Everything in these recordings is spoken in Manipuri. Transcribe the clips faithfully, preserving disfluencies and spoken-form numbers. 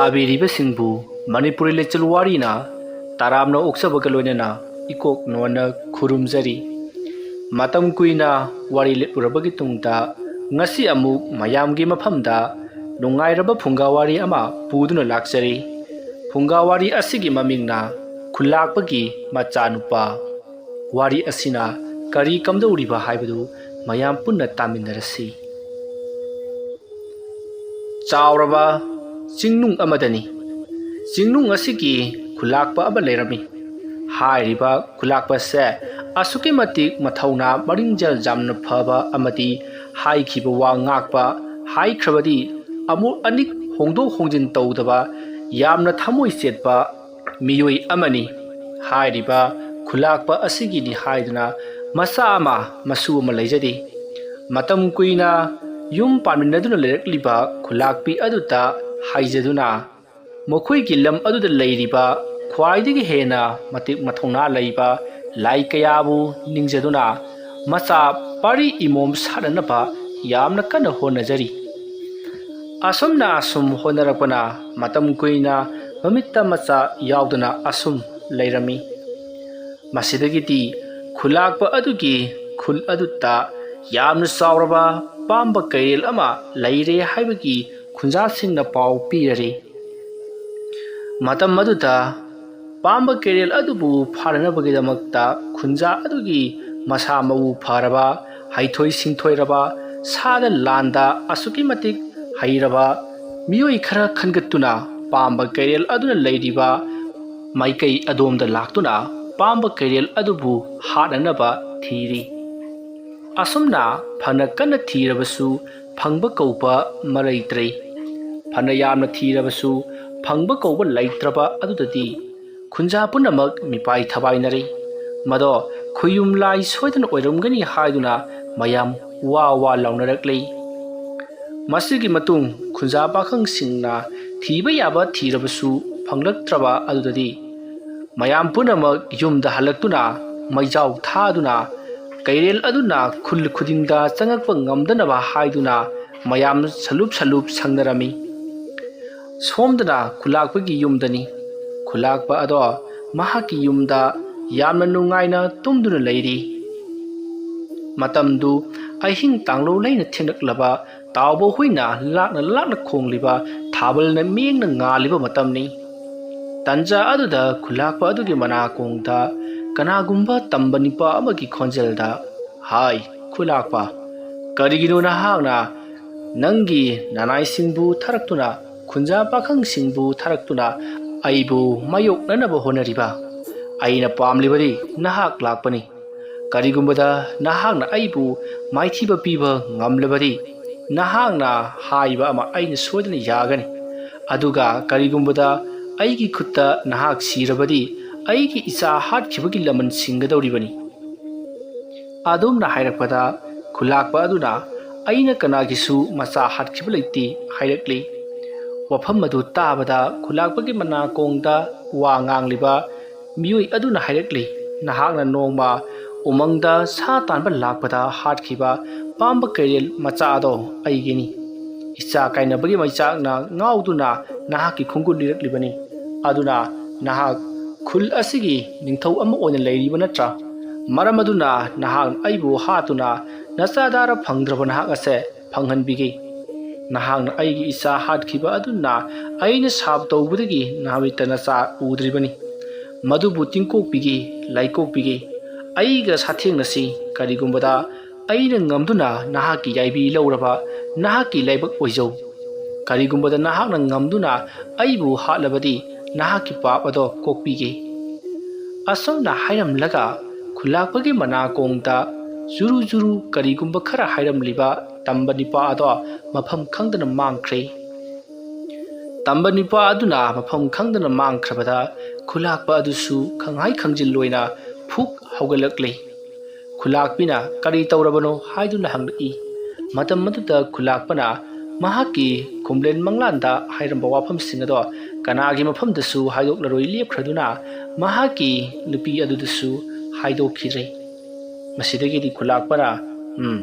ꯇꯥꯕꯤꯔꯤꯕꯁꯤꯡꯕꯨ ꯃꯅꯤꯄꯨꯔꯤ ꯂꯤꯆꯠ ꯋꯥꯔꯤꯅ ꯇꯔꯥꯝꯅ ꯑꯣꯛꯆꯕꯒ ꯂꯣꯏꯅꯅ ꯏꯀꯣꯛ ꯅꯣꯟꯅ ꯈꯨꯔꯨꯝꯖꯔꯤ꯫ ꯃꯇꯝ ꯀꯨꯏꯅ ꯋꯥꯔꯤ ꯂꯤꯠꯂꯨꯔꯕꯒꯤ ꯇꯨꯡꯗ ꯉꯁꯤ ꯑꯃꯨꯛ ꯃꯌꯥꯝꯒꯤ ꯃꯐꯝꯗ ꯅꯨꯡꯉꯥꯏꯔꯕ ꯐꯨꯡꯒꯥ ꯋꯥꯔꯤ ꯑꯃ ꯄꯨꯗꯨꯅ ꯂꯥꯛꯆꯔꯤ꯫ ꯐꯨꯡꯒꯥ ꯋꯥꯔꯤ ꯑꯁꯤꯒꯤ ꯃꯃꯤꯡꯅ ꯈꯨꯂꯥꯛꯄꯒꯤ ꯃꯆꯥꯅꯨꯄꯥ꯫ ꯋꯥꯔꯤ ꯑꯁꯤꯅ ꯀꯔꯤ ꯀꯝꯗꯧꯔꯤꯕ ꯍꯥꯏꯕꯗꯨ ꯃꯌꯥꯝ ꯄꯨꯟꯅ ꯇꯥꯃꯤꯟꯅꯔꯁꯤ꯫ ꯆꯥꯎꯔꯕ ꯆꯤꯡꯅꯨꯡ ꯑꯃꯗꯅꯤ꯫ ꯆꯤꯡꯅꯨꯡ ꯑꯁꯤꯒꯤ ꯈꯨꯂꯥꯛꯄ ꯑꯃ ꯂꯩꯔꯝꯃꯤ꯫ ꯍꯥꯏꯔꯤꯕ ꯈꯨꯂꯥꯛꯄꯁꯦ ꯑꯁꯨꯛꯀꯤ ꯃꯇꯤꯛ ꯃꯊꯧꯅꯥ ꯃꯔꯤꯡꯖꯦꯜ ꯌꯥꯝꯅ ꯐꯕ ꯑꯃꯗꯤ ꯍꯥꯏꯈꯤꯕ ꯋꯥ ꯉꯥꯛꯄ, ꯍꯥꯏꯈ꯭ꯔꯕꯗꯤ ꯑꯃꯨꯛ ꯑꯅꯤꯛ ꯍꯣꯡꯗꯣꯛ ꯍꯣꯡꯖꯤꯟ ꯇꯧꯗꯕ, ꯌꯥꯝꯅ ꯊꯃꯣꯏ ꯆꯦꯠꯄ ꯃꯤꯑꯣꯏ ꯑꯃꯅꯤ꯫ ꯍꯥꯏꯔꯤꯕ ꯈꯨꯂꯥꯛꯄ ꯑꯁꯤꯒꯤꯅꯤ ꯍꯥꯏꯗꯨꯅ ꯃꯆꯥ ꯑꯃ, ꯃꯁꯨ ꯑꯃ ꯂꯩꯖꯗꯦ꯫ ꯃꯇꯝ ꯀꯨꯏꯅ ꯌꯨꯝ ꯄꯥꯟꯃꯤꯟꯅꯗꯨꯅ ꯂꯩꯔꯛꯂꯤꯕ ꯈꯨꯂꯥꯛꯄꯤ ꯑꯗꯨꯗ ꯍꯥꯏꯖꯗꯨꯅ, ꯃꯈꯣꯏꯒꯤ ꯂꯝ ꯑꯗꯨꯗ ꯂꯩꯔꯤꯕ ꯈ꯭ꯋꯥꯏꯗꯒꯤ ꯍꯦꯟꯅ ꯃꯇꯤꯛ ꯃꯊꯧꯅꯥ ꯂꯩꯕ ꯂꯥꯏ ꯀꯌꯥꯕꯨ ꯅꯤꯡꯖꯗꯨꯅ ꯃꯆꯥ ꯄꯥꯔꯤ ꯏꯃꯣꯝ ꯁꯥꯠꯅꯅꯕ ꯌꯥꯝꯅ ꯀꯟꯅ ꯍꯣꯠꯅꯖꯔꯤ꯫ ꯑꯁꯨꯝꯅ ꯑꯁꯨꯝ ꯍꯣꯠꯅꯔꯛꯄꯅ ꯃꯇꯝ ꯀꯨꯏꯅ ꯃꯃꯤꯠꯇ ꯃꯆꯥ ꯌꯥꯎꯗꯅ ꯑꯁꯨꯝ ꯂꯩꯔꯝꯃꯤ꯫ ꯃꯁꯤꯗꯒꯤꯗꯤ ꯈꯨꯂꯥꯛꯄ ꯑꯗꯨꯒꯤ ꯈꯨꯜ ꯑꯗꯨꯗ ꯌꯥꯝꯅ ꯆꯥꯎꯔꯕ ꯄꯥꯝꯕ ꯀꯩꯔꯦꯜ ꯑꯃ ꯂꯩꯔꯦ ꯍꯥꯏꯕꯒꯤ ꯈꯨꯟꯖꯥꯁꯤꯡꯅ ꯄꯥꯎ ꯄꯤꯔꯔꯦ꯫ ꯃꯇꯝ ꯑꯗꯨꯗ ꯄꯥꯝꯕ ꯀꯩꯔꯦꯜ ꯑꯗꯨꯕꯨ ꯐꯥꯅꯅꯕꯒꯤꯗꯃꯛꯇ ꯈꯨꯟꯖꯥ ꯑꯗꯨꯒꯤ ꯃꯁꯥ ꯃꯎ ꯐꯔꯕ, ꯍꯩꯊꯣꯏ ꯁꯤꯡꯊꯣꯏꯔꯕ, ꯁꯥꯗ ꯂꯥꯟꯗ ꯑꯁꯨꯛꯀꯤ ꯃꯇꯤꯛ ꯍꯩꯔꯕ ꯃꯤꯑꯣꯏ ꯈꯔ ꯈꯟꯒꯠꯇꯨꯅ ꯄꯥꯝꯕ ꯀꯩꯔꯦꯜ ꯑꯗꯨꯅ ꯂꯩꯔꯤꯕ ꯃꯥꯏꯀꯩ ꯑꯗꯣꯝꯗ ꯂꯥꯛꯇꯨꯅ ꯄꯥꯝꯕ ꯀꯩꯔꯦꯜ ꯑꯗꯨꯕꯨ ꯍꯥꯠꯅꯅꯕ ꯊꯤꯔꯤ꯫ ꯑꯁꯨꯝꯅ ꯐꯅ ꯀꯟꯅ ꯊꯤꯔꯕꯁꯨ ꯐꯪꯕ ꯀꯧꯕ ꯑꯃ ꯂꯩꯇ꯭ꯔꯦ꯫ ꯐꯅ ꯌꯥꯝꯅ ꯊꯤꯔꯕꯁꯨ ꯐꯪꯕ ꯀꯧꯕ ꯂꯩꯇ꯭ꯔꯕ ꯑꯗꯨꯗꯗꯤ ꯈꯨꯟꯖꯥ ꯄꯨꯝꯅꯃꯛ ꯃꯤꯄꯥꯏ ꯊꯕꯥꯏꯅꯔꯦ꯫ ꯃꯗꯣ ꯈꯨꯌꯨꯝ ꯂꯥꯏ ꯁꯣꯏꯗꯅ ꯑꯣꯏꯔꯝꯒꯅꯤ ꯍꯥꯏꯗꯨꯅ ꯃꯌꯥꯝ ꯋꯥ ꯋꯥ ꯂꯥꯎꯅꯔꯛꯂꯦ꯫ ꯃꯁꯤꯒꯤ ꯃꯇꯨꯡ ꯈꯨꯟꯖꯥ ꯄꯥꯈꯪꯁꯤꯡꯅ ꯊꯤꯕ ꯌꯥꯕ ꯊꯤꯔꯕꯁꯨ ꯐꯪꯂꯛꯇ꯭ꯔꯕ ꯑꯗꯨꯗꯗꯤ ꯃꯌꯥꯝ ꯄꯨꯝꯅꯃꯛ ꯌꯨꯝꯗ ꯍꯜꯂꯛꯇꯨꯅ ꯃꯩꯖꯥꯎ ꯊꯥꯗꯨꯅ ꯀꯩꯔꯦꯜ ꯑꯗꯨꯅ ꯈꯨꯜ ꯈꯨꯗꯤꯡꯗ ꯆꯪꯉꯛꯄ ꯉꯝꯗꯅꯕ ꯍꯥꯏꯗꯨꯅ ꯃꯌꯥꯝ ꯁꯂꯨꯞ ꯁꯂꯨꯞ ꯁꯪꯅꯔꯝꯃꯤ꯫ ꯁꯣꯝꯗꯅ ꯈꯨꯂꯥꯛꯄꯒꯤ ꯌꯨꯝꯗꯅꯤ꯫ ꯈꯨꯂꯥꯛꯄ ꯑꯗꯣ ꯃꯍꯥꯛꯀꯤ ꯌꯨꯝꯗ ꯌꯥꯝꯅ ꯅꯨꯡꯉꯥꯏꯅ ꯇꯨꯝꯗꯨꯅ ꯂꯩꯔꯤ꯫ ꯃꯇꯝꯗꯨ ꯑꯍꯤꯡ ꯇꯥꯡꯂꯧ ꯂꯩꯅ ꯊꯦꯡꯂꯛꯂꯕ, ꯇꯥꯎꯕ ꯍꯨꯏꯅ ꯂꯥꯛꯅ ꯂꯥꯛꯅ ꯈꯣꯡꯂꯤꯕ, ꯊꯥꯕꯜꯅ ꯃꯤꯡꯅ ꯉꯥꯜꯂꯤꯕ ꯃꯇꯝꯅꯤ꯫ ꯇꯟꯖꯥ ꯑꯗꯨꯗ ꯈꯨꯂꯥꯛꯄ ꯑꯗꯨꯒꯤ ꯃꯅꯥꯀꯣꯡꯗ ꯀꯅꯥꯒꯨꯝꯕ ꯇꯝꯕ ꯅꯨꯄꯥ ꯑꯃꯒꯤ ꯈꯣꯟꯖꯦꯜꯗ, "ꯍꯥꯏ, ꯈꯨꯂꯥꯛꯄ, ꯀꯔꯤꯒꯤꯅꯣ ꯅꯍꯥꯛꯅ ꯅꯪꯒꯤ ꯅꯅꯥꯏꯁꯤꯡꯕꯨ ꯊꯥꯔꯛꯇꯨꯅ, ꯈꯨꯟꯖꯥ ꯄꯥꯈꯪꯁꯤꯡꯕꯨ ꯊꯥꯔꯛꯇꯨꯅ ꯑꯩꯕꯨ ꯃꯥꯌꯣꯛꯅꯅꯕ ꯍꯣꯠꯅꯔꯤꯕ? ꯑꯩꯅ ꯄꯥꯝꯂꯤꯕꯗꯤ ꯅꯍꯥꯛ ꯂꯥꯛꯄꯅꯤ꯫ ꯀꯔꯤꯒꯨꯝꯕꯗ ꯅꯍꯥꯛꯅ ꯑꯩꯕꯨ ꯃꯥꯏꯊꯤꯕ ꯄꯤꯕ ꯉꯝꯂꯕꯗꯤ, ꯅꯍꯥꯛꯅ ꯍꯥꯏꯕ ꯑꯃ ꯑꯩꯅ ꯁꯣꯏꯗꯅ ꯌꯥꯒꯅꯤ꯫ ꯑꯗꯨꯒ ꯀꯔꯤꯒꯨꯝꯕꯗ ꯑꯩꯒꯤ ꯈꯨꯠꯇ ꯅꯍꯥꯛ ꯁꯤꯔꯕꯗꯤ, ꯑꯩꯒꯤ ꯏꯆꯥ ꯍꯥꯠꯈꯤꯕꯒꯤ ꯂꯃꯟ ꯁꯤꯡꯒꯗꯧꯔꯤꯕꯅꯤ"꯫ ꯑꯗꯨꯝꯅ ꯍꯥꯏꯔꯛꯄꯗ ꯈꯨꯂꯥꯛꯄ ꯑꯗꯨꯅ, "ꯑꯩꯅ ꯀꯅꯥꯒꯤꯁꯨ ꯃꯆꯥ ꯍꯥꯠꯈꯤꯕ ꯂꯩꯇꯦ" ꯍꯥꯏꯔꯛꯂꯤ꯫ ꯋꯥꯐꯝ ꯑꯗꯨ ꯇꯥꯕꯗ ꯈꯨꯂꯥꯛꯄꯒꯤ ꯃꯅꯥꯀꯣꯡꯗ ꯋꯥ ꯉꯥꯡꯂꯤꯕ ꯃꯤꯑꯣꯏ ꯑꯗꯨꯅ ꯍꯥꯏꯔꯛꯂꯤ, "ꯅꯍꯥꯛꯅ ꯅꯣꯡꯃ ꯎꯃꯪꯗ ꯁꯥ ꯇꯥꯟꯕ ꯂꯥꯛꯄꯗ ꯍꯥꯠꯈꯤꯕ ꯄꯥꯝꯕ ꯀꯩꯔꯦꯜ ꯃꯆꯥ ꯑꯗꯣ ꯑꯩꯒꯤꯅꯤ꯫ ꯏꯆꯥ ꯀꯥꯏꯅꯕꯒꯤ ꯃꯩꯆꯥꯛꯅ ꯉꯥꯎꯗꯨꯅ ꯅꯍꯥꯛꯀꯤ ꯈꯣꯡꯒꯨꯜ ꯂꯤꯔꯛꯂꯤꯕꯅꯤ꯫ ꯑꯗꯨꯅ ꯅꯍꯥꯛ ꯈꯨꯜ ꯑꯁꯤꯒꯤ ꯅꯤꯡꯊꯧ ꯑꯃ ꯑꯣꯏꯅ ꯂꯩꯔꯤꯕ ꯅꯠꯇ꯭ꯔꯥ? ꯃꯔꯝ ꯑꯗꯨꯅ ꯅꯍꯥꯛꯅ ꯑꯩꯕꯨ ꯍꯥꯠꯇꯨꯅ ꯅꯆꯥꯗꯥꯔ ꯐꯪꯗ꯭ꯔꯕ ꯅꯍꯥꯛ ꯑꯁꯦ ꯐꯪꯍꯟꯕꯤꯒꯦ꯫ ꯅꯍꯥꯛꯅ ꯑꯩꯒꯤ ꯏꯆꯥ ꯍꯥꯠꯈꯤꯕ ꯑꯗꯨꯅ ꯑꯩꯅ ꯁꯥꯞ ꯇꯧꯕꯗꯒꯤ ꯅꯍꯥꯛ ꯃꯤꯠꯇ ꯅꯆꯥ ꯎꯗ꯭ꯔꯤꯕꯅꯤ꯫ ꯃꯗꯨꯕꯨ ꯇꯤꯡꯀꯣꯛꯄꯤꯒꯦ, ꯂꯥꯏꯀꯣꯛꯄꯤꯒꯦ꯫ ꯑꯩꯒ ꯁꯥꯊꯦꯡꯅꯁꯤ꯫ ꯀꯔꯤꯒꯨꯝꯕꯗ ꯑꯩꯅ ꯉꯝꯗꯨꯅ ꯅꯍꯥꯛꯀꯤ ꯌꯥꯏꯕꯤ ꯂꯧꯔꯕ, ꯅꯍꯥꯛꯀꯤ ꯂꯥꯏꯕꯛ ꯑꯣꯏꯖꯧ꯫ ꯀꯔꯤꯒꯨꯝꯕꯗ ꯅꯍꯥꯛꯅ ꯉꯝꯗꯨꯅ ꯑꯩꯕꯨ ꯍꯥꯠꯂꯕꯗꯤ, ꯅꯍꯥꯛꯀꯤ ꯄꯥꯞ ꯑꯗꯣ ꯀꯣꯛꯄꯤꯒꯦ"꯫ ꯑꯁꯨꯝꯅ ꯍꯥꯏꯔꯝꯂꯒ ꯈꯨꯂꯥꯛꯄꯒꯤ ꯃꯅꯥꯀꯣꯡꯗ ꯖꯨꯔꯨ ꯖꯨꯔꯨ ꯀꯔꯤꯒꯨꯝꯕ ꯈꯔ ꯍꯥꯏꯔꯝꯂꯤꯕ ꯇꯝꯕ ꯅꯤꯄꯥ ꯑꯗꯣ ꯃꯐꯝ ꯈꯪꯗꯅ ꯃꯥꯡꯈ꯭ꯔꯦ꯫ ꯇꯝꯕ ꯅꯤꯄꯥ ꯑꯗꯨꯅ ꯃꯐꯝ ꯈꯪꯗꯅ ꯃꯥꯡꯈ꯭ꯔꯕꯗ ꯈꯨꯂꯥꯛꯄ ꯑꯗꯨꯁꯨ ꯈꯪꯍꯥꯏ ꯈꯪꯖꯤꯜꯂꯣꯏꯅ ꯐꯨꯛ ꯍꯧꯒꯠꯂꯛꯂꯦ꯫ ꯈꯨꯂꯥꯛꯄꯤꯅ "ꯀꯔꯤ ꯇꯧꯔꯕꯅꯣ?" ꯍꯥꯏꯗꯨꯅ ꯍꯪꯂꯛꯏ꯫ ꯃꯇꯝ ꯑꯗꯨꯗ ꯈꯨꯂꯥꯛꯄꯅ ꯃꯍꯥꯛꯀꯤ ꯈꯨꯝꯂꯦꯟ ꯃꯪꯂꯥꯟꯗ ꯍꯥꯏꯔꯝꯕ ꯋꯥꯐꯝꯁꯤꯡ ꯑꯗꯣ ꯀꯅꯥꯒꯤ ꯃꯐꯝꯗꯁꯨ ꯍꯥꯏꯗꯣꯛꯂꯔꯣꯏ ꯂꯦꯞꯈ꯭ꯔꯗꯨꯅ ꯃꯍꯥꯛꯀꯤ ꯅꯨꯄꯤ ꯑꯗꯨꯗꯁꯨ ꯍꯥꯏꯗꯣꯛꯈꯤꯗ꯭ꯔꯦ꯫ ꯃꯁꯤꯗꯒꯤꯗꯤ ꯈꯨꯂꯥꯛꯄꯅ, "ꯎꯝ,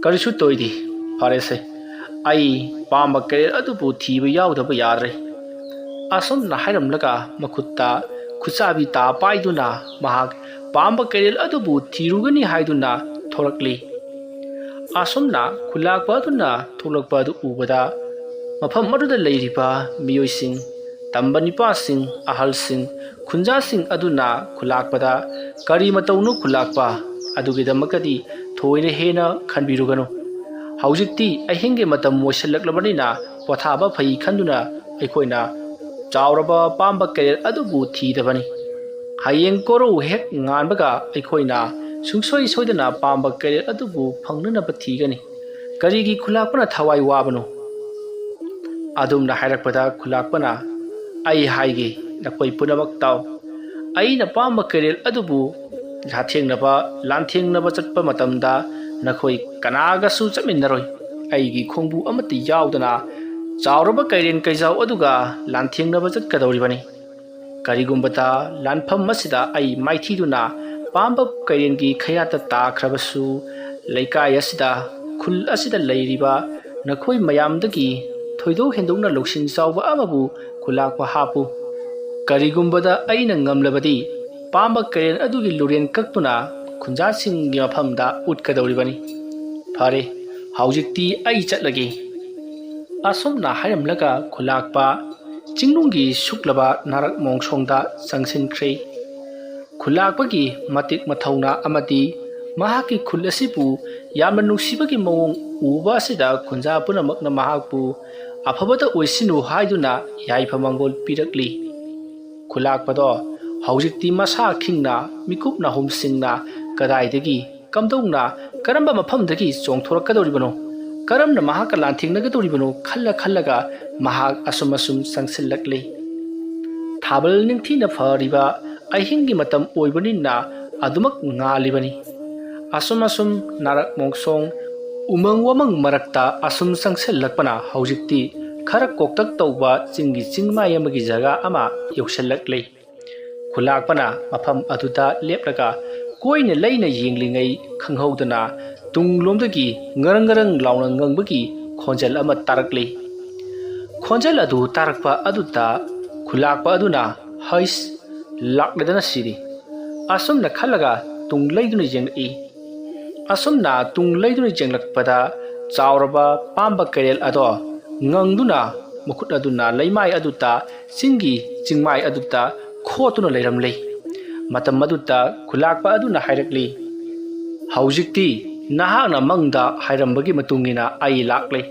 ꯀꯔꯤꯁꯨ ꯇꯧꯗꯦ, ꯐꯔꯦꯁꯦ꯫ ꯑꯩ ꯄꯥꯝꯕ ꯀꯩꯔꯦꯜ ꯑꯗꯨꯕꯨ ꯊꯤꯕ ꯌꯥꯎꯗꯕ ꯌꯥꯗ꯭ꯔꯦ꯫ ꯑꯁꯨꯝꯅ ꯍꯥꯏꯔꯝꯂꯒ ꯃꯈꯨꯠꯇ ꯈꯨꯠꯆꯥꯕꯤ ꯇꯥ ꯄꯥꯏꯗꯨꯅ ꯃꯍꯥꯛ ꯄꯥꯝꯕ ꯀꯩꯔꯦꯜ ꯑꯗꯨꯕꯨ ꯊꯤꯔꯨꯒꯅꯤ ꯍꯥꯏꯗꯨꯅ ꯊꯣꯔꯛꯂꯤ꯫ ꯑꯁꯨꯝꯅ ꯈꯨꯂꯥꯛꯄ ꯑꯗꯨꯅ ꯊꯣꯛꯂꯛꯄ ꯑꯗꯨ ꯎꯕꯗ ꯃꯐꯝ ꯑꯗꯨꯗ ꯂꯩꯔꯤꯕ ꯃꯤꯑꯣꯏꯁꯤꯡ, ꯇꯝꯕ ꯅꯤꯄꯥꯁꯤꯡ, ꯑꯍꯜꯁꯤꯡ, ꯈꯨꯟꯖꯥꯁꯤꯡ ꯑꯗꯨꯅ ꯈꯨꯂꯥꯛꯄꯗ, "ꯀꯔꯤ ꯃꯇꯧꯅꯣ ꯈꯨꯂꯥꯛꯄ? ꯑꯗꯨꯒꯤꯗꯃꯛꯇꯗꯤ ꯊꯣꯏꯅ ꯍꯦꯟꯅ ꯈꯟꯕꯤꯔꯨꯒꯅꯨ꯫ ꯍꯧꯖꯤꯛꯇꯤ ꯑꯍꯤꯡꯒꯤ ꯃꯇꯝ ꯑꯣꯏꯁꯤꯜꯂꯛꯂꯕꯅꯤꯅ ꯄꯣꯊꯥꯕ ꯐꯩ ꯈꯟꯗꯨꯅ ꯑꯩꯈꯣꯏꯅ ꯆꯥꯎꯔꯕ ꯄꯥꯝꯕ ꯀꯩꯔꯦꯜ ꯑꯗꯨꯕꯨ ꯊꯤꯗꯕꯅꯤ꯫ ꯍꯌꯦꯡ ꯀꯣꯔꯧ ꯍꯦꯛ ꯉꯥꯟꯕꯒ ꯑꯩꯈꯣꯏꯅ ꯁꯨꯡꯁꯣꯏ ꯁꯣꯏꯗꯅ ꯄꯥꯝꯕ ꯀꯩꯔꯦꯜ ꯑꯗꯨꯕꯨ ꯐꯪꯅꯅꯕ ꯊꯤꯒꯅꯤ꯫ ꯀꯔꯤꯒꯤ ꯈꯨꯂꯥꯛꯄꯅ ꯊꯋꯥꯏ ꯋꯥꯕꯅꯣ?" ꯑꯗꯨꯝꯅ ꯍꯥꯏꯔꯛꯄꯗ ꯈꯨꯂꯥꯛꯄꯅ, "ꯑꯩ ꯍꯥꯏꯒꯦ, ꯅꯈꯣꯏ ꯄꯨꯝꯅꯃꯛ ꯇꯥꯎ꯫ ꯑꯩꯅ ꯄꯥꯝꯕ ꯀꯩꯔꯦꯜ ꯑꯗꯨꯕꯨ ꯂꯥꯊꯦꯡꯅꯕ, ꯂꯥꯟꯊꯦꯡꯅꯕ ꯆꯠꯄ ꯃꯇꯝꯗ ꯅꯈꯣꯏ ꯀꯅꯥꯒꯁꯨ ꯆꯠꯃꯤꯟꯅꯔꯣꯏ꯫ ꯑꯩꯒꯤ ꯈꯣꯡꯕꯨ ꯑꯃꯠꯇ ꯌꯥꯎꯗꯅ ꯆꯥꯎꯔꯕ ꯀꯩꯔꯦꯟ ꯀꯩꯖꯥꯎ ꯑꯗꯨꯒ ꯂꯥꯟꯊꯦꯡꯅꯕ ꯆꯠꯀꯗꯧꯔꯤꯕꯅꯤ꯫ ꯀꯔꯤꯒꯨꯝꯕꯗ ꯂꯥꯟꯐꯝ ꯑꯁꯤꯗ ꯑꯩ ꯃꯥꯏꯊꯤꯗꯨꯅ ꯄꯥꯝꯕ ꯀꯩꯔꯦꯟꯒꯤ ꯈꯌꯥꯠꯇ ꯇꯥꯈ꯭ꯔꯕꯁꯨ, ꯂꯩꯀꯥꯏ ꯑꯁꯤꯗ, ꯈꯨꯜ ꯑꯁꯤꯗ ꯂꯩꯔꯤꯕ ꯅꯈꯣꯏ ꯃꯌꯥꯝꯗꯒꯤ ꯊꯣꯏꯗꯣꯛ ꯍꯦꯟꯗꯣꯛꯅ ꯂꯧꯁꯤꯡ ꯆꯥꯎꯕ ꯑꯃꯕꯨ ꯈꯨꯂꯥꯛꯄ ꯍꯥꯞꯄꯨ꯫ ꯀꯔꯤꯒꯨꯝꯕꯗ ꯑꯩꯅ ꯉꯝꯂꯕꯗꯤ ꯄꯥꯝꯕ ꯀꯩꯔꯦꯟ ꯑꯗꯨꯒꯤ ꯂꯨꯔꯦꯟ ꯀꯛꯇꯨꯅ ꯈꯨꯟꯖꯥꯁꯤꯡꯒꯤ ꯃꯐꯝꯗ ꯎꯠꯀꯗꯧꯔꯤꯕꯅꯤ꯫ ꯐꯔꯦ, ꯍꯧꯖꯤꯛꯇꯤ ꯑꯩ ꯆꯠꯂꯒꯦ꯫" ꯑꯁꯨꯝꯅ ꯍꯥꯏꯔꯝꯂꯒ ꯈꯨꯂꯥꯛꯄ ꯆꯤꯡꯅꯨꯡꯒꯤ ꯁꯨꯛꯂꯕ ꯅꯥꯔꯛ ꯃꯣꯡꯁꯣꯡꯗ ꯆꯪꯁꯤꯟꯈ꯭ꯔꯦ꯫ ꯈꯨꯂꯥꯛꯄꯒꯤ ꯃꯇꯤꯛ ꯃꯊꯧꯅꯥ ꯑꯃꯗꯤ ꯃꯍꯥꯛꯀꯤ ꯈꯨꯜ ꯑꯁꯤꯕꯨ ꯌꯥꯝꯅ ꯅꯨꯡꯁꯤꯕꯒꯤ ꯃꯑꯣꯡ ꯎꯕ ꯑꯁꯤꯗ ꯈꯨꯟꯖꯥ ꯄꯨꯝꯅꯃꯛꯅ ꯃꯍꯥꯛꯄꯨ ꯑꯐꯕꯇ ꯑꯣꯏꯁꯤꯅꯨ ꯍꯥꯏꯗꯨꯅ ꯌꯥꯏꯐ ꯃꯪꯒꯣꯜ ꯄꯤꯔꯛꯂꯤ꯫ ꯈꯨꯂꯥꯛꯄꯗꯣ ꯍꯧꯖꯤꯛꯇꯤ ꯃꯁꯥ ꯈꯤꯡꯅ, ꯃꯤꯀꯨꯞ ꯅꯥꯍꯨꯝꯁꯤꯡꯅ ꯀꯗꯥꯏꯗꯒꯤ, ꯀꯝꯗꯧꯅ, ꯀꯔꯝꯕ ꯃꯐꯝꯗꯒꯤ ꯆꯣꯡꯊꯣꯔꯛꯀꯗꯧꯔꯤꯕꯅꯣ? ꯀꯔꯝꯅ ꯃꯍꯥꯛꯀ ꯂꯥꯟꯊꯦꯡꯅꯒꯗꯧꯔꯤꯕꯅꯣ ꯈꯜꯂ ꯈꯜꯂꯒ ꯃꯍꯥꯛ ꯑꯁꯨꯝ ꯑꯁꯨꯝ ꯆꯪꯁꯤꯜꯂꯛꯂꯤ꯫ ꯊꯥꯕꯜ ꯅꯤꯡꯊꯤꯅ ꯐꯔꯤꯕ ꯑꯍꯤꯡꯒꯤ ꯃꯇꯝ ꯑꯣꯏꯕꯅꯤꯅ ꯑꯗꯨꯃꯛ ꯉꯥꯜꯂꯤꯕꯅꯤ꯫ ꯑꯁꯨꯝ ꯑꯁꯨꯝ ꯅꯥꯔꯛ ꯃꯣꯡꯁꯣꯡ, ꯎꯃꯪ ꯋꯥꯃꯪ ꯃꯔꯛꯇ ꯑꯁꯨꯝ ꯆꯪꯁꯤꯜꯂꯛꯄꯅ ꯍꯧꯖꯤꯛꯇꯤ ꯈꯔ ꯀꯣꯛꯇꯛ ꯇꯧꯕ ꯆꯤꯡꯒꯤ ꯆꯤꯡꯃꯥꯏ ꯑꯃꯒꯤ ꯖꯒꯥ ꯑꯃ ꯌꯧꯁꯤꯜꯂꯛꯂꯤ꯫ ꯈꯨꯂꯥꯛꯄꯅ ꯃꯐꯝ ꯑꯗꯨꯗ ꯂꯦꯞꯂꯒ ꯀꯣꯏꯅ ꯂꯩꯅ ꯌꯦꯡꯂꯤꯉꯩ ꯈꯪꯍꯧꯗꯅ ꯇꯨꯡꯂꯣꯝꯗꯒꯤ ꯉꯔꯪ ꯉꯔꯪ ꯂꯥꯎꯅ ꯉꯪꯕꯒꯤ ꯈꯣꯟꯖꯦꯜ ꯑꯃ ꯇꯥꯔꯛꯂꯤ꯫ ꯈꯣꯟꯖꯦꯜ ꯑꯗꯨ ꯇꯥꯔꯛꯄ ꯑꯗꯨꯗ ꯈꯨꯂꯥꯛꯄ ꯑꯗꯨꯅ, "ꯍꯩꯁ, ꯂꯥꯛꯂꯗꯅ ꯁꯤꯔꯤ!" ꯑꯁꯨꯝꯅ ꯈꯜꯂꯒ ꯇꯨꯡ ꯂꯩꯗꯨꯅ ꯌꯦꯡꯂꯛꯏ꯫ ꯑꯁꯨꯝꯅ ꯇꯨꯡ ꯂꯩꯗꯨꯅ ꯌꯦꯡꯂꯛꯄꯗ ꯆꯥꯎꯔꯕ ꯄꯥꯝꯕ ꯀꯩꯔꯦꯜ ꯑꯗꯣ ꯉꯪꯗꯨꯅ ꯃꯈꯨꯠ ꯑꯗꯨꯅ ꯂꯩꯃꯥꯏ ꯑꯗꯨꯗ ꯆꯤꯡꯒꯤ ꯆꯤꯡꯃꯥꯏ ꯑꯗꯨꯗ ꯈꯣꯠꯇꯨꯅ ꯂꯩꯔꯝꯂꯦ꯫ ꯃꯇꯝ ꯑꯗꯨꯗ ꯈꯨꯂꯥꯛꯄ ꯑꯗꯨꯅ ꯍꯥꯏꯔꯛꯂꯤ, "ꯍꯧꯖꯤꯛꯇꯤ ꯅꯍꯥꯛꯅ ꯃꯪꯗ ꯍꯥꯏꯔꯝꯕꯒꯤ ꯃꯇꯨꯡ ꯏꯟꯅ ꯑꯩ ꯂꯥꯛꯂꯦ꯫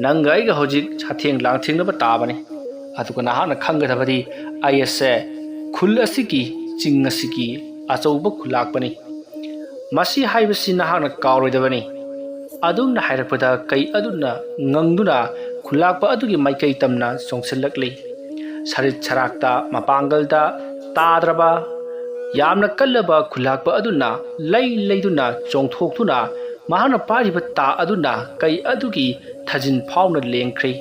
ꯅꯪꯒ ꯑꯩꯒ ꯍꯧꯖꯤꯛ ꯁꯥꯊꯦꯡ ꯂꯥꯡꯊꯦꯡꯅꯕ ꯇꯥꯕꯅꯤ꯫ ꯑꯗꯨꯒ ꯅꯍꯥꯛꯅ ꯈꯪꯒꯗꯕꯗꯤ ꯑꯩ ꯑꯁꯦ ꯈꯨꯜ ꯑꯁꯤꯒꯤ ꯆꯤꯡ ꯑꯁꯤꯒꯤ ꯑꯆꯧꯕ ꯈꯨꯂꯥꯛꯄꯅꯤ꯫ ꯃꯁꯤ ꯍꯥꯏꯕꯁꯤ ꯅꯍꯥꯛꯅ ꯀꯥꯎꯔꯣꯏꯗꯕꯅꯤ꯫" ꯑꯗꯨꯝꯅ ꯍꯥꯏꯔꯛꯄꯗ ꯀꯩ ꯑꯗꯨꯅ ꯉꯪꯗꯨꯅ ꯈꯨꯂꯥꯛꯄ ꯑꯗꯨꯒꯤ ꯃꯥꯏꯀꯩ ꯇꯝꯅ ꯆꯣꯡꯁꯤꯜꯂꯛꯂꯤ꯫ ꯁꯔꯤꯠ ꯁꯔꯥꯛꯇ ꯃꯄꯥꯡꯒꯜꯗ ꯇꯥꯗ꯭ꯔꯕ ꯌꯥꯝꯅ ꯀꯜꯂꯕ ꯈꯨꯂꯥꯛꯄ ꯑꯗꯨꯅ ꯂꯩ ꯂꯩꯗꯨꯅ ꯆꯣꯡꯊꯣꯛꯇꯨꯅ ꯃꯍꯥꯛꯅ ꯄꯥꯏꯔꯤꯕ ꯇꯥ ꯑꯗꯨꯅ ꯀꯩ ꯑꯗꯨꯒꯤ ꯊꯥꯖꯤꯟ ꯐꯥꯎꯅ ꯂꯦꯡꯈ꯭ꯔꯦ꯫